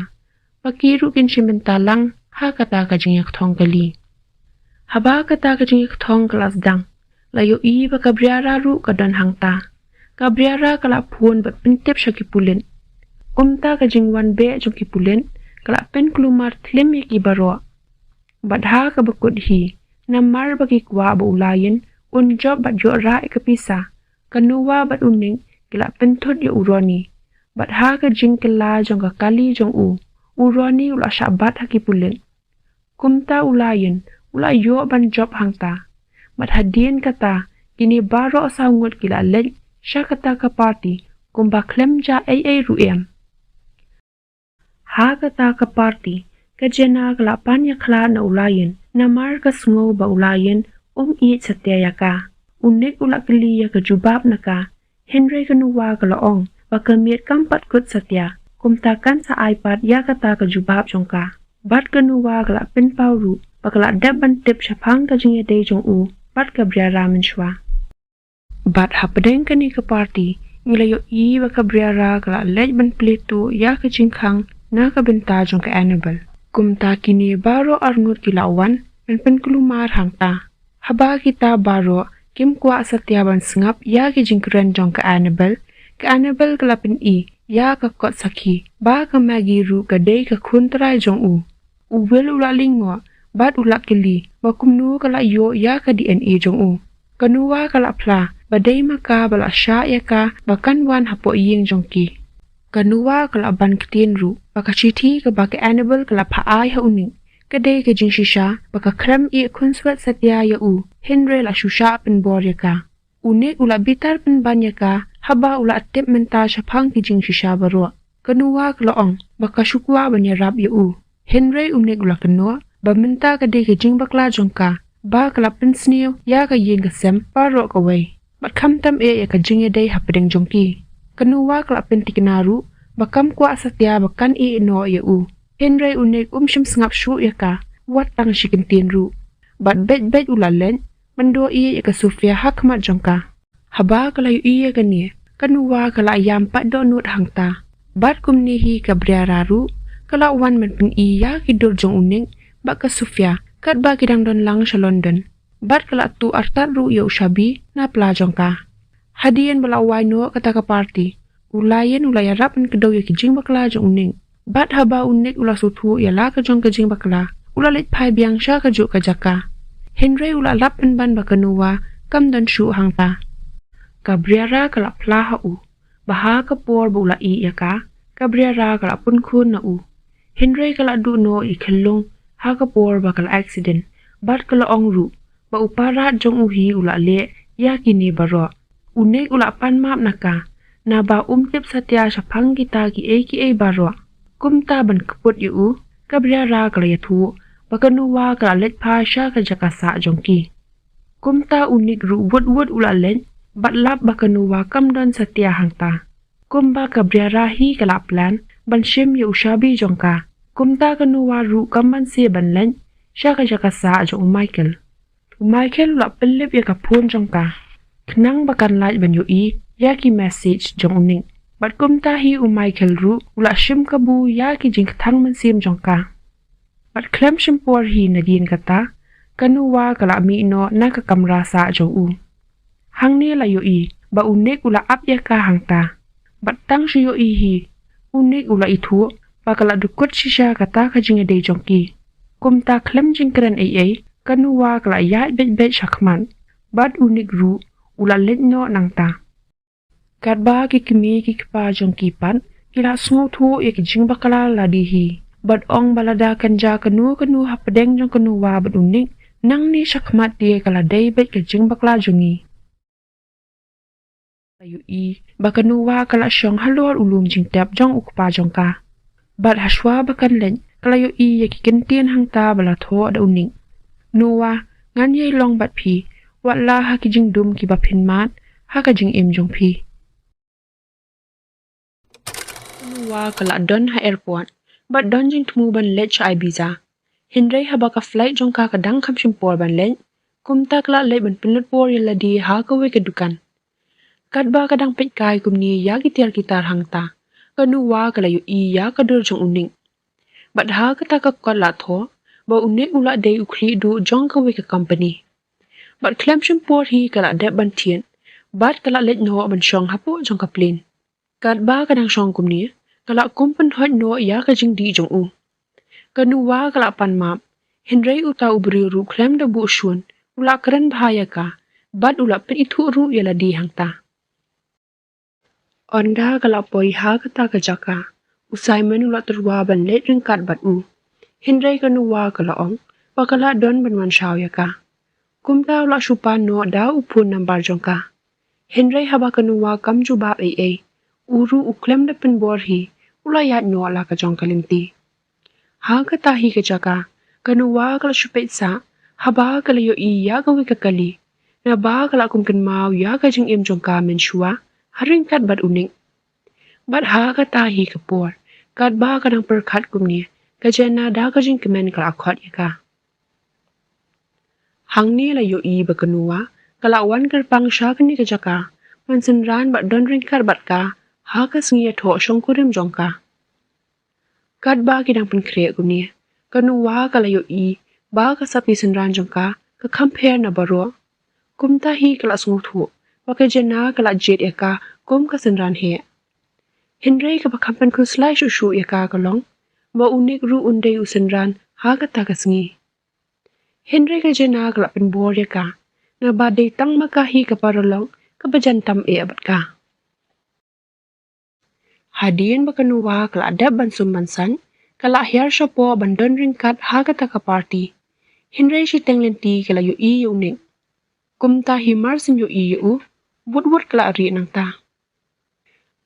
Ba ki ruh kin shim bynta lang ha kata ka jingïakthong kali. Haba kata ka jingïakthong ka la sdang, la ïohi ba ka Briara ruh ka don hangta. Ka Briara ka la phone bad pyntip sha ki pulit. Kumta ka jingwan beh jong ki pulit ka la pynkulmar thlem ïa ki baroh. Bad ha kaba kut hi, namar ba ki kwah ba u Laïan un jop bad ïoh rah ïa ka pisa, ka Noah bad u Nick ki la pynthut ïa u Ronnie. Bad ha ka jingkylla jong ka kali jong u, u Ronnie u la shah bat ha ki pulit. Kumta u Laïan u la ïoh ban jop hangta. Bad hadien kata, kine baroh saw ngut ki la leit sha kata ka party kumba khlem jia ei ei ruh em. Ha kata ka party, ka Jenna ka la pan ïakhlad na u Laïan namar ka sngew ba u Laïan um ïeit satia ïa ka. U Nick u la kylli ïa ka jubab na ka, hynrei ka Noah ka la ong ba ka miet kam pat kut satia. Kumta kan sa ai pat ïa kata ka jubab jong ka. Bad ka Noah ka la pynpaw ruh ba ka la dep ban tip shaphang ka jingïadei jong u bad ka Briara mynshuwa. Bad hapdeng kane ka party, ngi la ïohi ba ka Briara ka la leit ban plie tuh ïa ka jingkhang na ka bynta jong ka Annabel. Kumta kine baroh arngut ki la wan ban pynkulmar hangta. Haba kita baroh kim kwah satia ban sngap ïa ki jingkren jong ka Annabel, ka Annabel ka la pyni ïa ka kot sakhi ba ka Maggie ruh ka dei ka khun trai jong u. U Will u la lyngngoh bad u la kylli ba kumno ka la ïoh ïa ka D N A jong u. Ka Noah ka la phla ba dei ma ka ba la shah ïa ka ba kan wan hapoh ïing jong ki. Ka Noah ka la ban ktien ruh ba ka shithi kaba ka Annabel ka la phah ai ha u Nick ka dei ka jingshisha ba ka khlem ïeh khunswet satia ïa u, hynrei la shu shah pynbor ïa ka. U Nick u la bitar pynban ïa ka haba u la tip mynta shaphang ki jingshisha baroh. Ka Noah ka la ong ba ka shu kwah ban ïarap ïa u. Hynrei u Nick u la kynnoh ba mynta ka dei ka jingbakla jong ka, ba ka la pynsniew ïa ka ïing ka sem baroh kawei. Bad khamtam eh ïa ka jingïadei hapdeng jong ki. Ka Noah ka la pynthikna ruh ba kam kwah satia ba kan ïeh noh ïa u. Hynrei u Nick um shym sngap shuh ïa ka wat tang shi kyntien ruh. Bad beit beit u la leit ban doh ïa ka Sofia ha khmat jong ka. Haba ka la ïohi ïa kane, ka Noah ka la ïam pat dohnud hangta. Bad kumne hi ka Briara ruh ka la wan ban pyni ïa ki dur jong u Nick bad ka Sofia katba ki dang don lang sha London. Bad ka la tuh artat ruh ïa u shabi na pla jong ka. Hadien ba la wai noh kata ka party, u Laïan u la ïarap ban kdew ïa ki jingbakla jong u Nick. Bad haba u Nick u la sngewthuh ïa la ka jong ka jingbakla, u la leit phai biang sha kajuh ka jaka. Hynrei u la lap pynban ba ka Noah kam don shuh hangta. Ka Briara ka la phla ha u ba ha ka por ba u la ïeh ïa ka, ka Briara ka la pun khun na u. Hynrei ka la duh noh ïa i khyllung ha ka por ba ka la accident. Bad ka la ong ruh ba u parad jong u hi u la leh ïa kine baroh. U Nick u la pan map na ka naba um tip satia shaphang kita kiei kiei baroh. Kumta ban kput ïa u, ka Briara ka la ïathuh ba ka Noah ka la leit phai sha ka jaka sah jong ki. Kumta u Nick ruh wut wut u la leit bad lap ba ka Noah kam don satia hangta. Kumba ka Briara hi ka la plan ban shim ïa u shabi jong ka. Kumta ka Noah ruh kam banse ban leit sha ka jaka sah jong u Michael. U Michael u la pynlip ïa ka phone jong ka khnang ba kan lait ban ïohi ïa ki message jong u Nick. Bad kumta hi u Michael ruh u la shim kabu ïa ki jingkthang mynsiem jong ka. Bad khlem shim por hi nadien kata, ka Noah ka la mih noh na ka kamra sah jong u. Hangne la ïohi ba u Nick u la ap ïa ka hangta. Bad tang shu ïohi hi, u Nick u la ithuh ba ka la dukut shisha kata ka jingïadei jong ki. Kumta khlem jingkren ei ei, ka Noah ka la ïaid beit beit shakhmat. Bad u Nick ruh u la leit noh nangta. Katba ki kmie ki kpa jong ki pat ki la sngewthuh ïa ki jingbakla lade hi. bad ong ba lada kan jia kano kano hapdeng jong ka Nuwa bad u Nik, nangne shakhmat te ka la dei beit ka jingbakla jong ngi. La ïohi ba ka Nuwa ka la shong halor u lum jingtep jong u kpa jong ka. Bad hashwa ba kan leit ka la ïohi ïa ki kyntien hangta ba la thoh da u Nik: "Nuwa, ngan ïai long bad phi, wat la ha ki jingdum kiba phin mad ha ka jingim jong phi." Ka Nuwa ka la don ha airport bad don jingthmu ban leit sha Ibiza. Hynrei haba ka flight jong ka ka dang kham shim por ban leit, kumta ka la leit ban pynlut por ïa lade ha kawei ka dukan. Katba ka dang peit kai kumne ïa ki tiar ki tar hangta, ka Nuwa ka la ïohi ïa ka dur jong u Nik. Bad ha kata ka kot la thoh ba u Nik u la dei u khlieh duh jong kawei ka company. Bad khlem shim por hi ka la dep ban thied bad ka la leit noh ban shong hapoh jong ka plane. Katba ka dang shong kumne, ka la kum pynhoit noh ïa ka jingdih jong u. Ka Nuwa ka la pan map, hynrei uta u briew ruh khlem da buh shun, u la kren bha ïa ka bad u la pynithuh ruh ïa lade hangta. Ynda ka la poi ha kata ka jaka, u Simon u la tyrwa ban leit ryngkat bad u. Hynrei ka Nuwa ka la ong ba ka la don ban wan shaw ïa ka. Kumta u la shu pan noh da u phone number jong ka. Hynrei haba ka Nuwa kam jubab ei ei, u ruh u khlem da pynbor hi, u la ïaid noh la ka jong ka lynti. Ha kata hi ka jaka, ka Nuwa ka la shu peit sah haba ka la ïohi ïa kawei ka kali, naba ka la kum kynmaw ïa ka jingim jong ka mynshuwa ha ryngkat bad u Nik. Bad ha kata hi ka por, katba ka dang pyrkhat kumne, ka Jenna da ka jingkmen ka la khot ïa ka. Hangne la ïohi ba ka Nuwa ka la wan kyrpang sha kane ka jaka ban synran bad don ryngkat bad ka ha ka sngi ïathoh shongkurim jong ka. Katba ki dang pynkhreh kumne, ka Nuwa ka la ïohi ba ka sapi synran jong ka ka kham pher na baroh. Kumta hi ka la sngewthuh ba ka Jenna ka la jied ïa ka kum ka synran heh. Hynrei kaba kham pynkhuslai shuh shuh ïa ka ka long ba u Nik ruh un dei u synran ha kata ka sngi. Hynrei ka Jenna ka la pynbor ïa ka, naba dei tang ma ka hi ka paralok kaba jan tam eh bad ka. Hadien ba ka Nuwa ka la dep ban sum ban saiñ, ka la hiar shapoh ban don ryngkat ha kata ka party. Hynrei shiteng lynti ka la ïohi ïa u Nik. Kumta hi mar shu ïohi ïa u, wut wut ka la rieh nangta.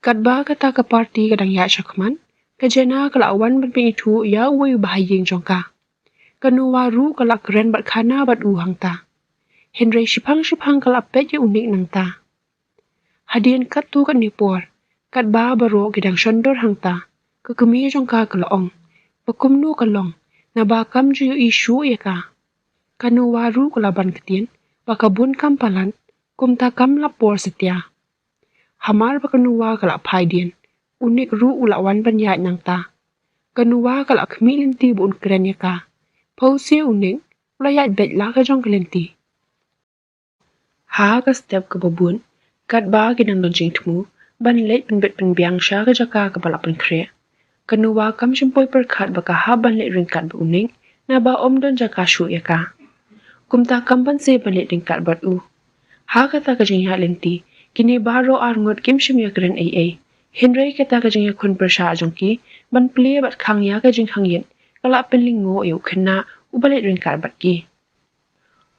Katba kata ka party ka dang ïaid shakhmat, ka Jenna ka la wan ban pynithuh ïa uwei u bahaïing jong ka. Ka Nuwa ruh ka la kren bad khana bad u hangta. Hynrei shiphang shiphang ka la peit ïa u Nik nangta. Hadien katto katne por, katba baroh ki dang shon dur hangta, ka kmie jong ka ka la ong ba kumno ka long, naba kam ju ïohi shuh ïa ka. Ka Nuwa ruh ka la ban ktien ba ka bun kam palat, kumta kam lap por satia. Hamar ba ka Nuwa ka la phai dien, u Nik ruh u la wan ban ïaid nangta. Ka Nuwa ka la khmih lynti ba un kren ïa ka. Phewse u Nik u la ïaid beit la ka jong ka lynti. Ha ka step kaba bud, katba ki dang don jingthmu ban leit pynbit pynbiang sha ka jaka kaba la pynkhreh, ka Nuwa kam shym poi pyrkhat ba ka hap ban leit ryngkat bad u Nik, naba ym don jaka shuh ïa ka. Kumta kam banse ban leit ryngkat bad u. Ha kata ka jingïaid lynti, kine baroh arngut kim shym ïakren ei ei. Hynrei kata ka jingïakhun pyrshah jong ki ban plie bad khang ïa ka jingkhang ïit ka la pynlyngngoh ïa u khynnah uba leit ryngkat bad ki.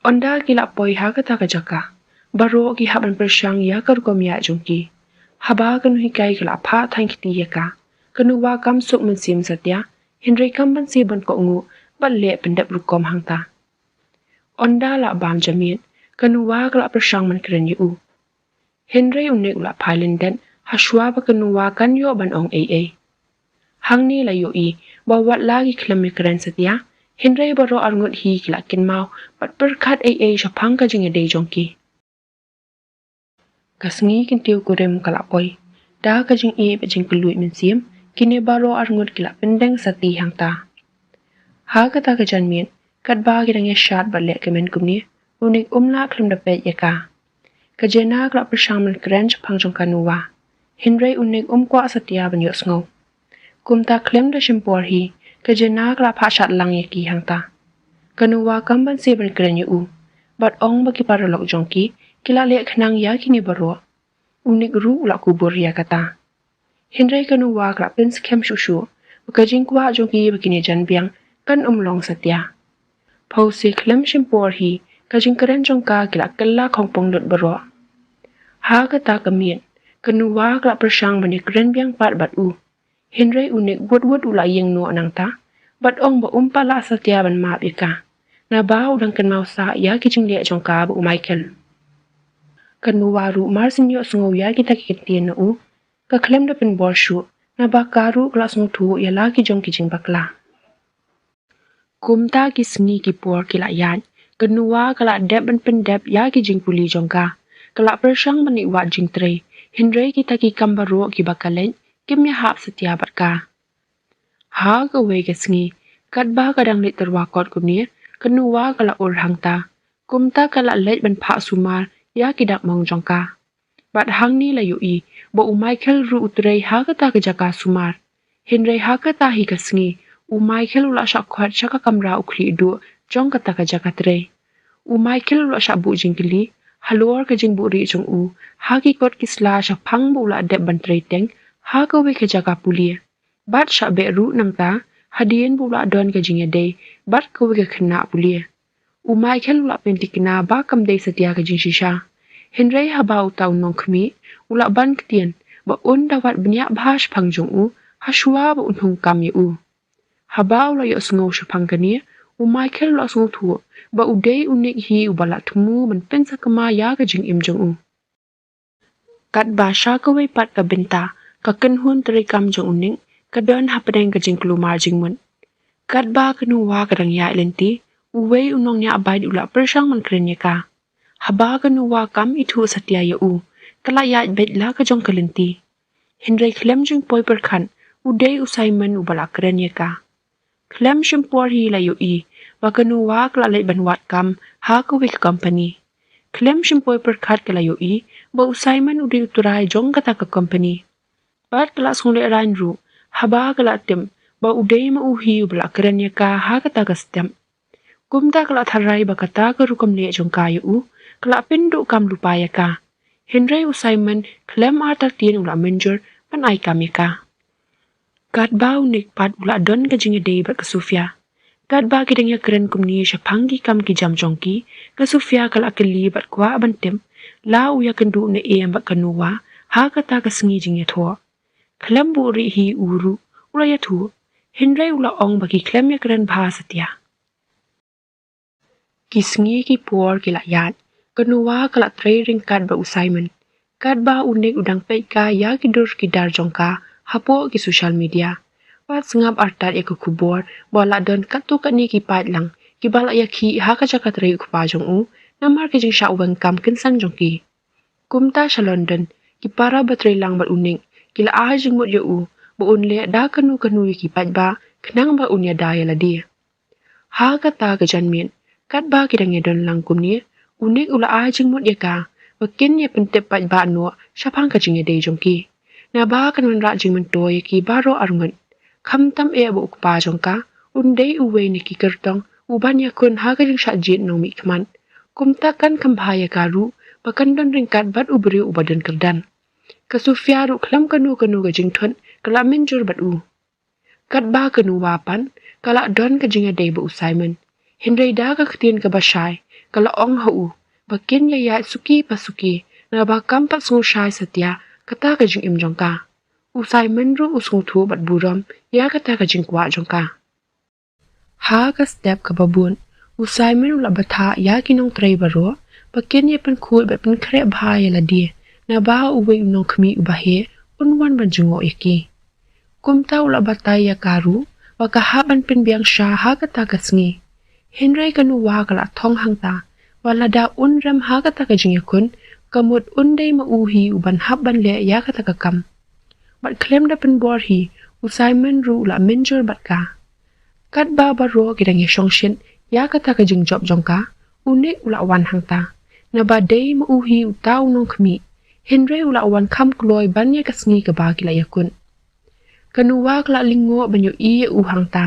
Ynda ki la poi ha kata ka jaka, baroh ki hap ban pyrshang ïa ka rukom ïaid jong ki. Haba ka nonghikai ka la phah thaiñ kti ïa ka, ka Nuwa kam suk mynsiem satia, hynrei kam banse ban kohnguh bad leh pyndep rukom hangta. Ynda la bam ja miet, ka Nuwa ka la pyrshang ban kren ïa u. Hynrei u Nik u la phai lyndet hashwa ba ka Nuwa kan ïoh ban ong ei ei. Hangne la ïohi ba wat la ki khlem ïakren satia, hynrei baroh arngut hi ki la kynmaw bad pyrkhat ei ei shaphang ka jingïadei jong ki. Ka sngi kyntiew kurim ka la poi. Da ka jingïeit bad jingkylluid mynsiem, kine baroh arngut ki la pyndeng sati hangta. Ha kata ka janmiet, katba ki dang ïashad bad leh kmen kumne, u Nik um lah khlem da peit ïa ka. Ka Jenna ka la pyrshang ban kren shaphang jong ka Nuwa. Hynrei u Nik um kwah satia ban ïohsngew. Kumta khlem da shim por hi, ka Jenna ka la phah shad lang ïa ki hangta. Ka Nuwa kam banse ban kren ïa u. Bad ong ba ki paralok jong ki, ki la leh khnang ïa kine baroh. U Nik ruh u la kubur ïa kata. Hynrei ka Nuwa ka la pynskhem shuh shuh Ka jingkwah jong ki ba kine jan biang kan ym long satia. Pawsi khlem shim por hi, ka jingkren jong ka ki la kylla khongpong lut baroh. Ha kata ka miet, ka Nuwa ka la pyrshang ban ïakren biang pat bad u. Hynrei u Nick wut wut u la ïeng noh nangta, bad ong ba um pat lah satia ban map ïa ka. Naba u dang kynmaw sah ïa ki jingleh jong ka bad u Michael. Ka Nuwa ruh mar shu ïohsngew ïa kita ki ktien na u, ka khlem da pynbor shuh, naba ka ruh ka la sngewthuh ïa la ki jong ki jingbakla. Kumta ki sngi ki por ki la ïaid, ka Nuwa ka la dep ban pyndep ïa ki jingpule jong ka. Ka la pyrshang ban leit wad jingtrei, hynrei kita ki kam baroh kiba ka leit kim ïahap satia bad ka. Ha kawei ka sngi, katba ka dang leit tyrwa kot kumne, ka Nuwa ka la ur hangta. Kumta ka la leit ban phah sumar ïa ki dak mong jong ka. Bad hangne la ïohi ba u Michael ruh u trei ha kata ka jaka sumar. Hynrei ha kata hi ka sngi, u Michael u la shah khot sha ka kamra u khlieh duh jong kata ka jaka trei. U Michael u la shah buh jingkylli halor ka jingbuhrieh jong u ha ki kot ki sla shaphang ba u la dep ban trei teng ha kawei ka jaka pule. Bad shah beh ruh nangta hadien ba u la don ka jingïadei bad kawei ka khynnah pule. U Michael u la pynthikna ba kam dei satia ka jingshisha. Hynrei haba uta u nongkhmih u la ban ktien ba un da wad bniah bha shaphang jong u, hashuwa ba un hung kam ïa u. Haba u la ïohsngew shaphang kane, u Michael u la sngewthuh ba u dei u Nick hi uba la thmu ban pynsakma ïa ka jingim jong u. Katba sha kawei pat ka bynta, ka kynhun treikam jong u Nick ka don hapdeng ka jingkulmar jingmut. Katba ka Nuwa ka dang ïaid lynti, uwei u nongñiah bike u la pyrshang ban kren ïa ka. Haba ka Nuwa kam ithuh satia ïa u, ka la ïaid beit la ka jong ka lynti. Hynrei khlem jingpoi pyrkhat, u dei u Simon uba la kren ïa ka. Khlem shim por hi la ïohi ba ka Nuwa ka la leit ban wad kam ha kawei ka company. Khlem shim por pyrkhat ka la ïohi ba u Simon u dei u trai jong kata ka company. Bad ka la sngewlehrain ruh haba ka la tip ba u dei ma u hi uba la kren ïa ka ha kata ka step. Kumta ka la tharai ba kata ka rukom leh jong ka ïa u ka la pynduh kam lypa ïa ka. Hynrei u Simon khlem artatien u la mynjur ban ai kam ïa ka. Katba u Nick pat u la don ka jingïadei bad ka Sofia. Katba ki dang ïakren kumne shaphang ki kam ki jam jong ki, ka Sofia ka la kylli bad kwah ban tip la u ïakynduh ne em bad ka Nuwa ha kata ka sngi jingïathoh. Khlem buhrieh hi u ruh u la ïathuh, hynrei u la ong ba ki khlem ïakren bha satia. Ki sngi ki por ki la ïaid, ka Nuwa ka la trei ryngkat bad u Simon. Katba u Nick u dang peit ka ïa ki dur ki dar jong ka hapoh ki social media. Bad sngap artat ïa ka khubor ba la don katto katne ki paidlang kiba la ïakhih ha ka jaka trei u kpa jong u namar ka jingshah weng kam kynsan jong ki. Kumta sha London, ki para ba trei lang bad u Nick ki la ai jingmut ïa u ba un leh da kano kano ïa ki paidbah khnang ba un ïada ïa lade. Ha kata ka janmiet, katba ki dang ïadon lang kumne, u Nick u la ai jingmut ïa ka ba kin ïa pyntip paidbah noh shaphang ka jingïadei jong ki. Naba kan wanrah jingmyntoi ïa ki baroh arngut. Khamtam eh ba u kpa jong ka un dei uwei na ki kyrtong uban ïakhun ha ka jingshah jied nongmihkhmat. Kumta kan kham bha ïa ka ruh ba kan don ryngkat bad u briew uba don kyrdan. Ka Sofia ruh khlem kano kano ka jingthut ka la mynjur bad u. Katba ka Nuwa pat ka la don ka jingïadei bad u Simon, hynrei da ka ktien kaba shai ka la ong ha u ba kin ïa ïaid suki pa suki, naba kam pat sngewshai satia kata ka jingim jong ka. U Simon ruh u sngewthuh bad burom ïa kata ka jingkwah jong ka. Ha ka step kaba bud, u Simon u la batai ïa ki nongtrei baroh ba kin ïa pynkhuid bad pynkhreh bha ïa lade, naba uwei u nongkhmih uba heh un wan ban jngoh ïa ki. Kumta u la batai ïa ka ruh ba ka hap ban pynbiang sha ha kata ka sngi. Hynrei ka Nuwa ka la thong hangta ba lada un rem ha kata ka jingïakhun, ka mut un dei ma u hi uban hap ban leh ïa kata ka kam. Bad khlem da pynbor hi, u Simon ruh u la mynjur bad ka. Katba baroh ki dang ïa shongshit ïa kata ka jingjop jong ka, u Nick u la wan hangta. Naba dei ma u hi uta u nongkhmih, hynrei u la wan kham kloi ban ïa ka sngi kaba ki la ïakut. Ka Nuwa ka la lyngngoh ban ïohi ïa u hangta,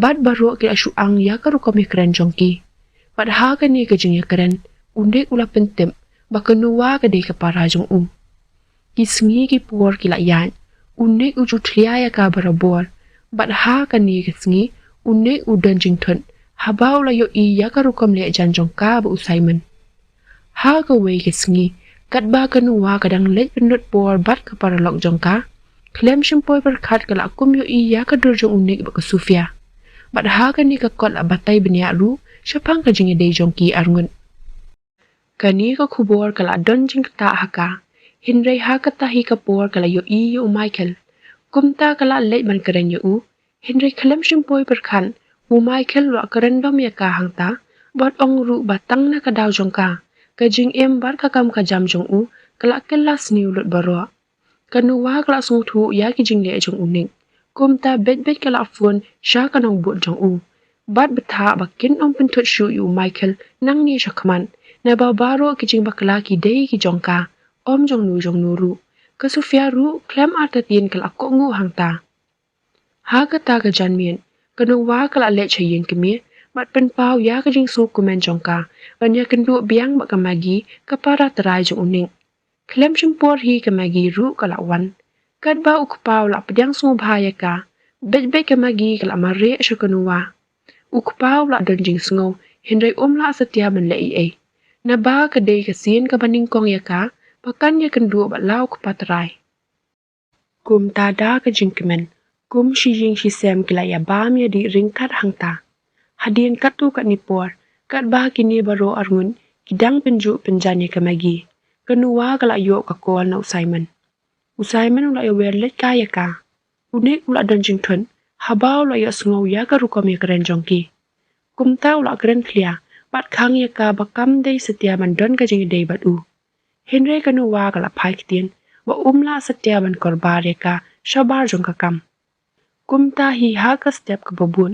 bad baroh ki la shu ang ïa ka rukom ïakren jong ki. Bad ha kane ka jingïakren, u Nick u la pyntip ba ka Nuwa ka dei ka para jong u. Ki sngi ki por ki la ïaid, u Nick u ju thlia ïa ka barabor. Bad ha kane ka sngi, u Nick u don jingthut haba u la ïohi ïa ka rukom leh jan jong ka bad u Simon. Ha kawei ka sngi, katba ka Noah ka dang leit pynlut por bad ka paralok jong ka, khlem shym poi pyrkhat ka la kum ïohi ïa ka dur jong u Nick bad ka Sofia. Bad ha kane ka kot la batai bniah ruh shaphang ka jingïadei jong ki arngut. Kane ka khubor ka la don jingktah ha ka, hynrei ha kata hi ka por ka la ïohi ïa u Michael. Kumta ka la leit ban kren ïa u, hynrei khlem shym poi pyrkhat, u Michael u la kren dom ïa ka hangta bad ong ruh ba tang na ka daw jong ka, ka jingim bad ka kam ka jam jong u ka la kylla sniew lut baroh. Ka Noah ka la sngewthuh ïa ki jingleh jong u Nick, kumta beit beit ka la phone sha ka nongbud jong u bad bthah ba kin ym pynthut shuh ïa u Michael nangne shakhmat, naba baroh ki jingbakla ki dei ki jong ka, ym jong no jong no ruh. Ka Sofia ruh khlem artatien ka la kohnguh hangta. Ha kata ka janmiet, ka Noah ka la leit sha ïing kmie bad pynpaw ïa ka jingsngewkmen jong ka ban ïakynduh biang bad ka Maggie, ka para trai jong u Nick. Khlem shym por hi ka Maggie ruh ka la wan. Katba u kpa u la pdiang sngewbha ïa ka, beit beit ka Maggie ka la mareh sha ka Noah. U kpa u la don jingsngew, hynrei um lah satia ban leh ei ei, naba ka dei ka sien kaba nyngkong ïa ka ba kan ïakynduh bad la u kpa trai. Kumta da ka jingkmen, kum shi ïing shi sem ki la ïabam ïadih ryngkat hangta. Hadien katto katne por, katba kine baroh arngut ki dang pynjuh pynjan ïa ka Maggie, ka Noah ka la ïoh ka call na u Simon. U Simon u la ïawer leit kai ïa ka. U Nick u la don jingthut haba u la ïohsngew ïa ka rukom ïakren jong ki. Kumta u la kren khlieh bad khang ïa ka ba kam dei satia ban don ka jingïadei bad u. Hynrei ka Noah ka la phai ktien ba um lah satia ban kyrpad ïa ka shabar jong ka kam. Kumta hi ha ka step kaba bud,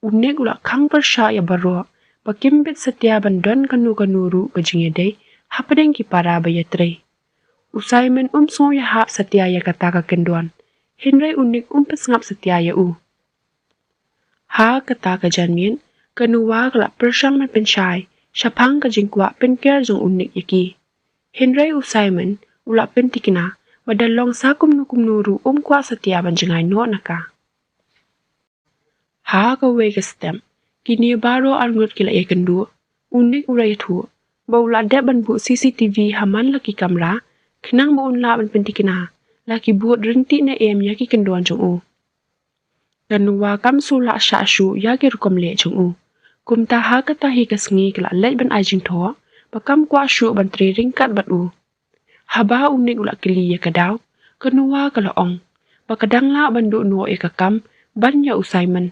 u Nick u la khang pyrshah ïa baroh ba kim bit satia ban don kano kano ruh ka jingïadei hapdeng ki para ba ïatrei. U Simon um sngew ïahap satia ïa kata ka kyndon, hynrei u Nick um pynsngap satia ïa u. Ha kata ka janmiet, ka Noah ka la pyrshang ban pynshai shaphang ka jingkwah pynker jong u Nick ïa ki. Hynrei u Simon u la pynthikna ba da long sa kumno kumno ruh um kwah satia ban jngai noh na ka. Ha kawei ka step, kine baroh arngut ki la ïakynduh. U Nick u la ïathuh ba u la dep ban buh C C T V ha man la ki kamra, khnang ba un lah ban pynthikna la ki bud ryntih ne em ïa ki kyndon jong u. Ka Noah kam shu lah shah shuh ïa ki rukom leh jong u. Kumta ha kata hi ka sngi ka la leit ban ai jingthoh ba kam kwah shuh ban trei ryngkat bad u. Haba u Nick u la kylli ïa ka daw, ka Noah ka la ong ba ka dang lah ban duh noh ïa ka kam ban ïa u Simon.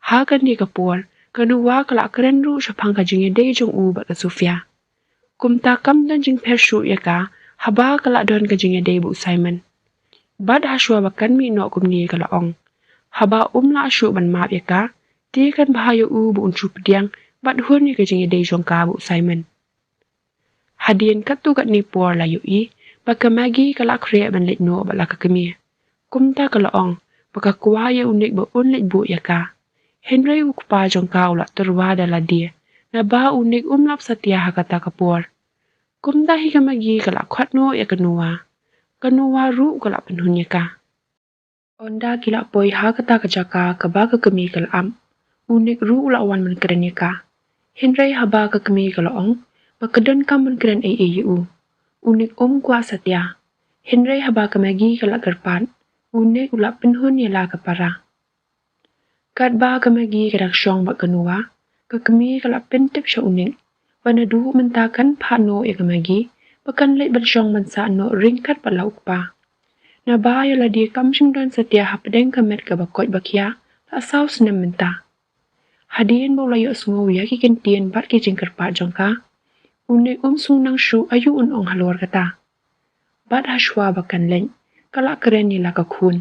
Ha kane ka por, ka Noah ka la kren ruh shaphang ka jingïadei jong u bad ka Sofia. Kumta kam don jingpher shuh ïa ka haba ka la don ka jingïadei bad u Simon. Bad ha shuwa ba kan mih noh kumne ka la ong, haba um lah shuh ban map ïa ka, te kan bha ïa u ba un shu pdiang bad hun ïa ka jingïadei jong ka bad u Simon. Hadien katto katne por la ïohi ba ka Maggie ka la khreh ban leit noh bad la ka kmie. Kumta ka la ong ba ka kwah ïa u Nick ba un leit buh ïa ka. Hynrei u kpa jong ka u la tyrwa da lade, naba u Nick um lap satia ha kata ka por. Kumta hi ka Maggie ka la khot noh ïa ka Noah. Ka Noah ruh ka la pynhun ïa ka. Ynda ki la poi ha kata ka jaka kaba ka kmie ka la ap, u Nick ruh u la wan ban kren ïa ka. Hynrei haba ka kmie ka la ong ba ka donkam ban kren ei ei ïa u, u Nick um kwah satia. Hynrei haba ka Maggie ka la kyrpad, u Nick u la pynhun ïa la ka para. Katba ka Maggie ka dang shong bad ka Noah, ka kmie ka la pyntip sha u Nick ba naduh mynta kan phah noh ïa ka Maggie ba kan leit ban shong ban sah noh ryngkat bad la u kpa. Naba ïa lade kam shym don satia hapdeng ka met kaba koit ba khiah la saw snem mynta. Hadien ba u la ïohsngew ïa ki kyntien bad ki jingkyrpad jong ka, u Nick um shu nang shuh aïu un ong halor kata. Bad ha shuwa ba kan leit, ka la kren ïa la ka khun.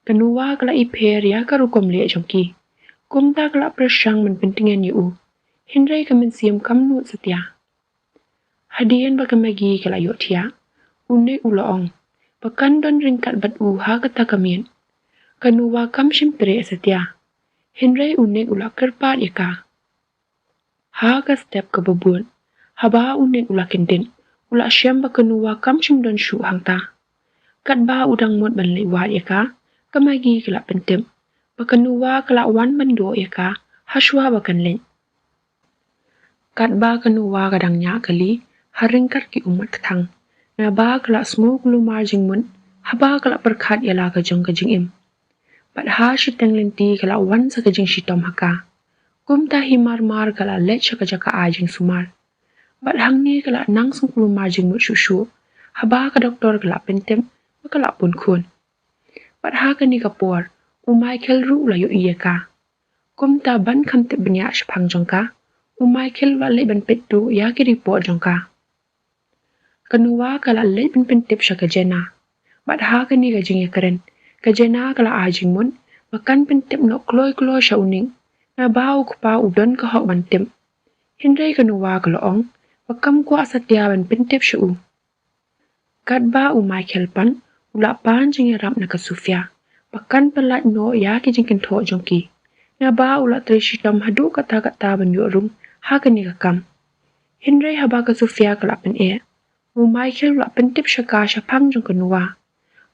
Ka Noah ka la ipher ïa ka rukom leh jong ki. Kumta ka la pyrshang ban pyntngen ïa u, hynrei ka mynsiem kam nud satia. Hadien ba ka Maggie ka la ïohthiah, u Nick u la ong ba kan don ryngkat bad u ha kata ka miet. Ka Noah kam shym treh satia, hynrei u Nick u la kyrpad ïa ka. Ha ka step kaba bud, haba u Nick u la kyndit, u la shem ba ka Noah kam shym don shuh hangta. Katba u dang mut ban leit wad ïa ka, ka Maggie ka la pyntip Ba ka Nuwa ka la wan ban duh ïa ka, ha shuwa ba kan leit. Katba ka Nuwa ka dang ñiah kali, ha ryngkat ki ummat kthang. Naba ka la sngew kulmar jingmut, haba ka la pyrkhat ïa la ka jong ka jingim. Bad ha shiteng lynti ka la wan sa ka jingshitom ha ka. Kumta hi mar mar ka la leit sha ka jaka ai jingsumar. Bad hangne ka la nang sngew kulmar jingmut shuh shuh. Haba ka doktor ka la pyntip, ba ka la pun khun. Bad ha kane ka por, u Michael ruh u la ïohi ïa ka. Kumta ban kham tip bniah shaphang jong ka, u Michael u la leit ban peit duh ïa ki report jong ka. Ka Nuwa ka la leit ban pyntip sha ka Jenna. Bad ha kane ka jingïakren, ka Jenna ka la ai jingmut, ba kan pyntip noh kloi kloi sha u Nick. Naba u kpa u don ka hok ban tip. Hynrei ka Nuwa ka la ong, ba kam kwah satia ban pyntip sha u. Katba u Michael pat, u la pan jingïarap na ka Sofia. Ba kan pyllait noh ïa ki jingkynthoh jong ki. Naba u la trei shitom haduh katta katta ban ïoh rung, ha kane ka kam. Hynrei haba ka Sofia ka la pyneh. U Michael u la pyntip sha ka shaphang jong ka Nuwa.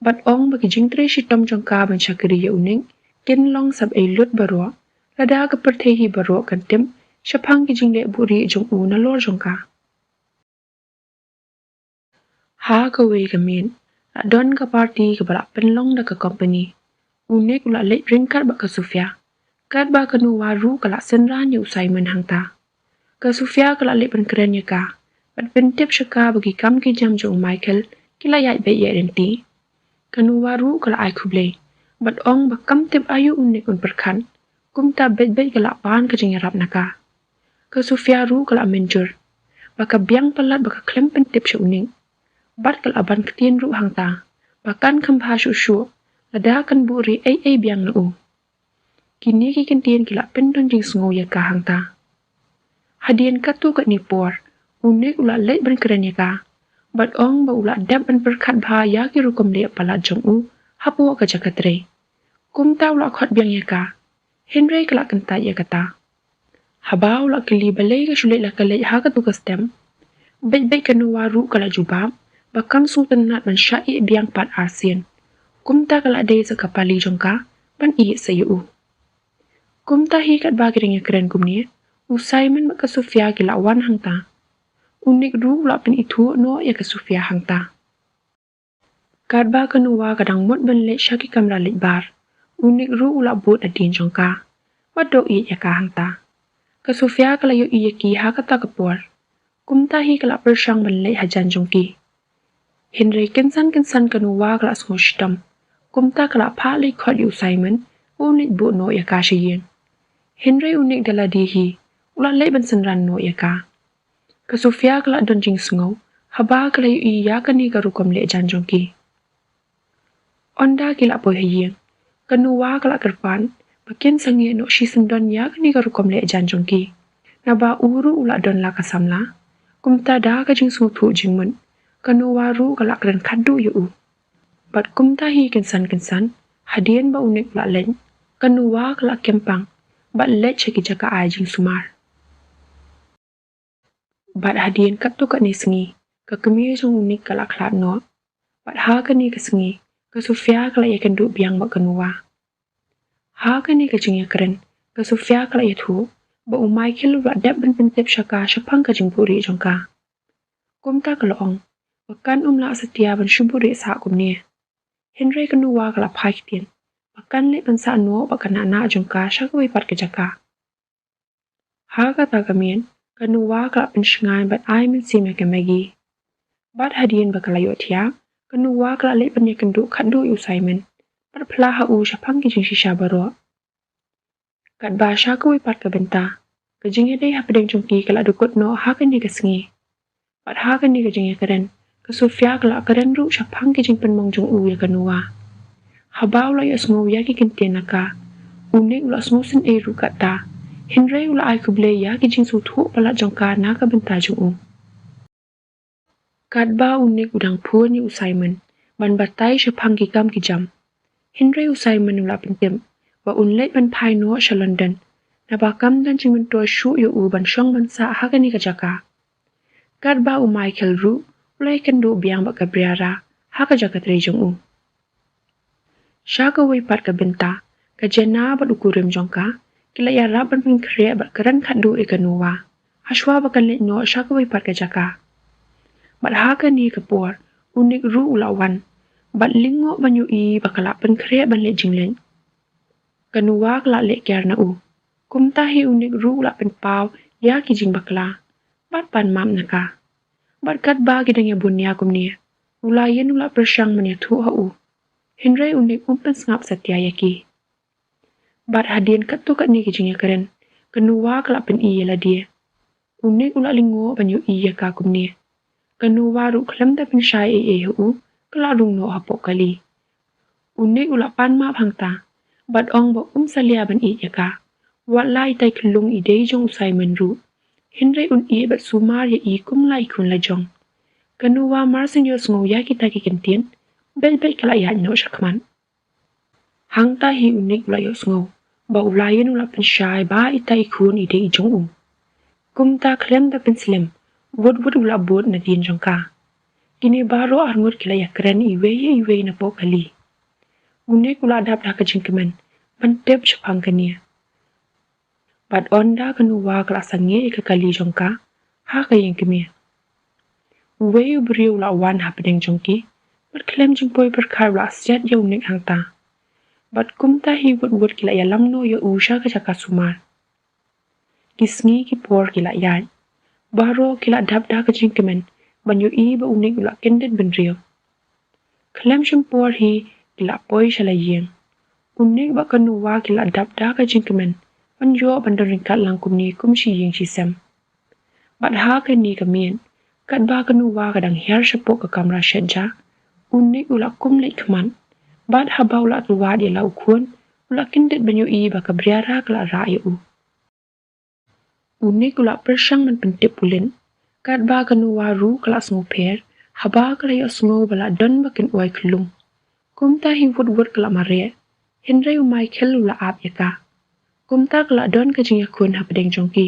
Bad ong ba ki jingtrei shitom jong ka ban shakri ïa u Nick, kin long sap ei lut baroh. Lada ka pyrthei hi baroh kan tip, shaphang ki jingleh buhrieh jong u nalor jong ka. Ha kawei ka miet, la don ka party kaba la pynlong da ka company. U Nick u la leit ryngkat bad ka Sofia. Katba ka Nuwa ruh ka la synran ïa u Simon hangta. Ka Sofia ka la leit ban kren ïa ka. Bad pyntip sha ka ba ki kam ki jam jong u Michael, ki la ïaid beit ïaid lynti. Ka Nuwa ruh ka la ai khublei. Bad ong ba kam tip aïu u Nick un pyrkhat. Kumta beit beit ka la pan ka jingïarap na ka. Ka Sofia ruh ka la mynjur. Ba ka biang palat ba ka khlem pyntip sha u Nick. Bad ka la ban ktien ruh hangta. Ba kan kham bha shuh shuh. Lada kan buhrieh ei ei biang na u. Kine ki kyntien ki la pyndon jingsngew ïa ka hangta. Hadien katto katne por, u Nick u la leit ban kren ïa ka. Bad ong ba u la dep ban pyrkhat bha ïa ki rukom leh palat jong u, hapoh ka jaka trei. Kumta u la khot biang ïa ka. Hynrei ka la kyntait ïa kata. Haba u la kylli balei ka shu leit la ka leit ha katu ka step. Beit beit ka Nuwa ruh ka la jubab, ba kam sngewtynnat ban shah ïeh biang pat arsien. Kumta ka la dei sa ka pali jong ka, ban ïeh sa ïa u. Kumta hi katba ki dang ïakren kumne, u Simon bad ka Sofia ki la wan hangta. U Nick ruh u la pynithuh noh ïa ka Sofia hangta. Katba ka Nuwa ka dang mut ban leit sha ki kamra leit bar. U Nick ruh u la bud hadien jong ka. Bad doh ïeit ïa ka hangta. Ka Sofia ka la ïohi ïa ki ha kata ka por. Kumta hi ka la pyrshang ban leit hajan jong ki. Hynrei kynsan kynsan ka Nuwa ka la sngew shitom. Kumta ka la phah leit khot ïa u Simon, u leit bud noh ïa ka sha ïing. Hynrei u Nick da lade hi, u la leit ban synran noh ïa ka. Ka Sofia ka la don jingsngew, haba ka la ïohi ïa kane ka rukom leh jan jong ki. Ynda ki la poi ha ïing, ka Nuwa ka la kyrpad, ba kin sangeh noh shisyndon ïa kane ka rukom leh jan jong ki. Naba u ruh u la don la ka samla, kumta da ka jingsngewthuh jingmut, ka Nuwa ruh ka la kren khadduh ïa u. Bad kumta hi kynsan kynsan, hadien ba u Nick u la leit, ka Nuwa ka la kem pang, bad leit sha ki jaka ai jingsumar. Bad hadien katto katne sngi, ka kmie jong u Nick ka la khlad noh. Bad ha kane ka sngi, ka Sofia ka la ïakynduh biang bad ka Nuwa. Ha kane ka jingïakren, ka Sofia ka la ïathuh, ba u Michael u la dep ban pyntip sha ka shaphang ka jingbuhrieh jong ka. Kumta ka la ong, ba kan ym lah satia ban shu buhrieh sah kumne. Hynrei ka Nuwa ka la phai ktien, ba kan leit ban sah noh bad ka nahnah jong ka sha kawei pat ka jaka. Ha kata ka miet, ka Nuwa ka la pynshngaiñ bad ai mynsiem ïa ka Maggie. Bad hadien ba ka la ïohthiah, ka Nuwa ka la leit ban ïakynduh khadduh ïa u Simon. Bad phla ha u shaphang ki jingshisha baroh. Katba sha kawei pat ka bynta, ka jingïadei hapdeng jong ki ka la dukut noh ha kane ka sngi. Bad ha kane ka jingïakren, ka Sofia ka la kren ruh shaphang ki jingpynmong jong u ïa ka Nuwa. Haba u la ïohsngew ïa ki kyntien na ka, u Nick u la sngewsynei ruh katta. Hynrei u la ai khublei ïa ki jingsngewthuh palat jong ka na ka bynta jong u. Katba u Nick u dang phone ïa u Simon, ban batai shaphang ki kam ki jam. Hynrei u Simon u la pyntip, ba un leit ban phai noh sha London. Naba kam don jingmyntoi shuh ïa u ban shong ban sah ha kane ka jaka. Katba u Michael ruh, u la ïakynduh biang bad ka Briara, ha ka jaka trei jong u. Sha kawei pat ka bynta, Ka Jenna bad u kurim jong ka ki la ïarap ban pynkhreh bad kren khadduh ïa ka Noah hashwa ba kan leit noh sha kawei pat ka jaka. Bad ha kane ka por u Nick ruh u la wan bad lyngngoh ban ïohi ba ka la pynkhreh ban leit jingleit. Ka Noah ka la leh ker na u. Kumta hi u Nick ruh u la pynpaw ïa ki jingbakla bad pan map na ka. Bad katba ki dang ïa bun ïa kumne, u Lion u la pyrshang ban ïathuh ha u. Hynrei u Nick um pynsngap satia ïa ki. Bad hadien katto katne ki jingïakren, ka Noah ka la pyni ïa lade. U Nick u la lyngngoh ban ïohi ïa ka kumne. Ka Noah ruh khlem da pynshai ei ei ha u, ka la rung noh hapoh kali. U Nick u la pan map hangta bad ong ba um salia ban ïeit ïa ka. Wat la itai khyllung i dei jong u Simon ruh. Hynrei un ïeit bad sumar ïa i kum la i khun la jong. Ka Noah mar shen ïohsngew ïa kita ki kyntien, beit beit ka la ïaid noh shakhmat. Hangta hi u Nick u la ïohsngew ba u Lion u la pynshai ba ita i khun i dei i jong u. Kumta khlem da pynslem, wut wut u la bud nadien jong ka. Kine baroh arngut ki la ïakren iwei ïa iwei napoh kali. U Nick u la dap da ka jingkmen ban tip shaphang kane. Bad ynda ka Noah ka la sangeh ïa ka kali jong ka ha ka ïing kmie, uwei u briew u la wan hapdeng jong ki bad khlem jingpoi pyrkhat u la siat ïa u Nick hangta. Bad kumta hi wut wut ki la ïalam noh ïa u sha ka jaka sumar. Ki sngi ki por ki la ïaid, baroh ki la dap da ka jingkmen ban ïohi ba u Nick u la kyndit bynriew. Khlem shym por hi ki la poi sha la ïing. U Nick bad ka Noah ki la dap da ka jingkmen ban ïoh ban don ryngkat lang kumne kum shi ïing shi sem. Bad ha kane ka miet, katba ka Noah ka dang hiar shapoh ka kamra shet ja, u Nick u la kum leit khmat. Bad haba u la tluwat ïa la u khun, u la kyndit ban ïohi ba ka Briara ka la rah ïa u. U Nick u la pyrshang ban pyntip pulit. Katba ka Noah ruh ka la sngewpher haba ka la ïohsngew ba la don ba kin uwei khyllung. Kumta hi wut wut ka la mareh. Hynrei u Michael u la ap ïa ka. Kumta ka la don ka jingïakhun hapdeng jong ki.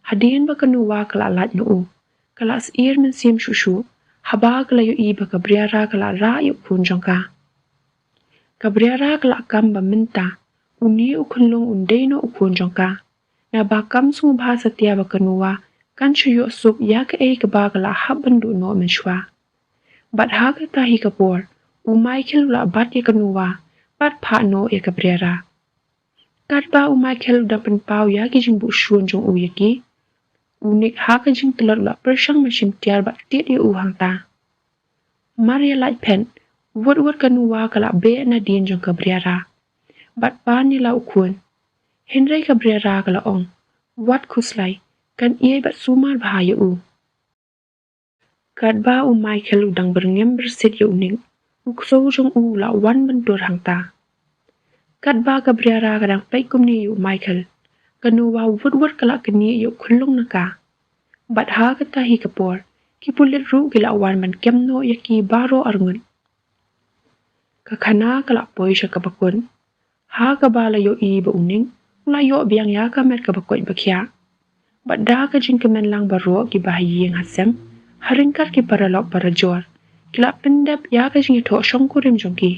Hadien ba ka Noah ka la lait na u, ka la syier mynsiem shuh shuh haba ka la ïohi ba ka Briara ka la rah ïa u khun jong ka. Ka Briara ka la kam ba mynta une u khunlung un dei noh u khun jong ka. Naba kam sngewbha satia ba ka Noah kan shu ïoh suk ïa kaei kaba ka la hap ban duh noh mynshuwa. Bad ha kata hi ka por u Michael u la bat ïa ka Noah bad phah noh ïa ka Briara. Katba u Michael u dang pynpaw ïa ki jingbuh shun jong u ïa ki, u Nick ha ka jingtlot u la pyrshang ban shim tiar bad tied ïa u hangta. Mar ïa lait phet, wut wut ka Noah ka la beh nadien jong ka Briara bad pan ïa la u khun. Hynrei ka Briara ka la ong, wat khuslai, kan ïeit bad sumar bha ïa u. Katba u Michael u dang byrngem byrsit ïa u Nick, u ksew jong u u la wan ban tur hangta. Katba ka Briara ka dang peit kumne ïa u Michael, ka Noah wut wut ka la knieh ïa u khunlung na ka. Bad ha kata hi ka por, ki pulit ruh ki la wan ban kem noh ïa ki baroh arngut. Ka khana ka la poi sha kaba kut. Ha kaba la ïohi ba u Nick u la ïoh biang ïa ka met kaba koit ba khiah. Bad da ka jingkmen lang baroh kiba ha ïing ha sem, ha ryngkat ki paralok parajor, ki la pyndep ïa ka jingïathoh shongkurim jong ki.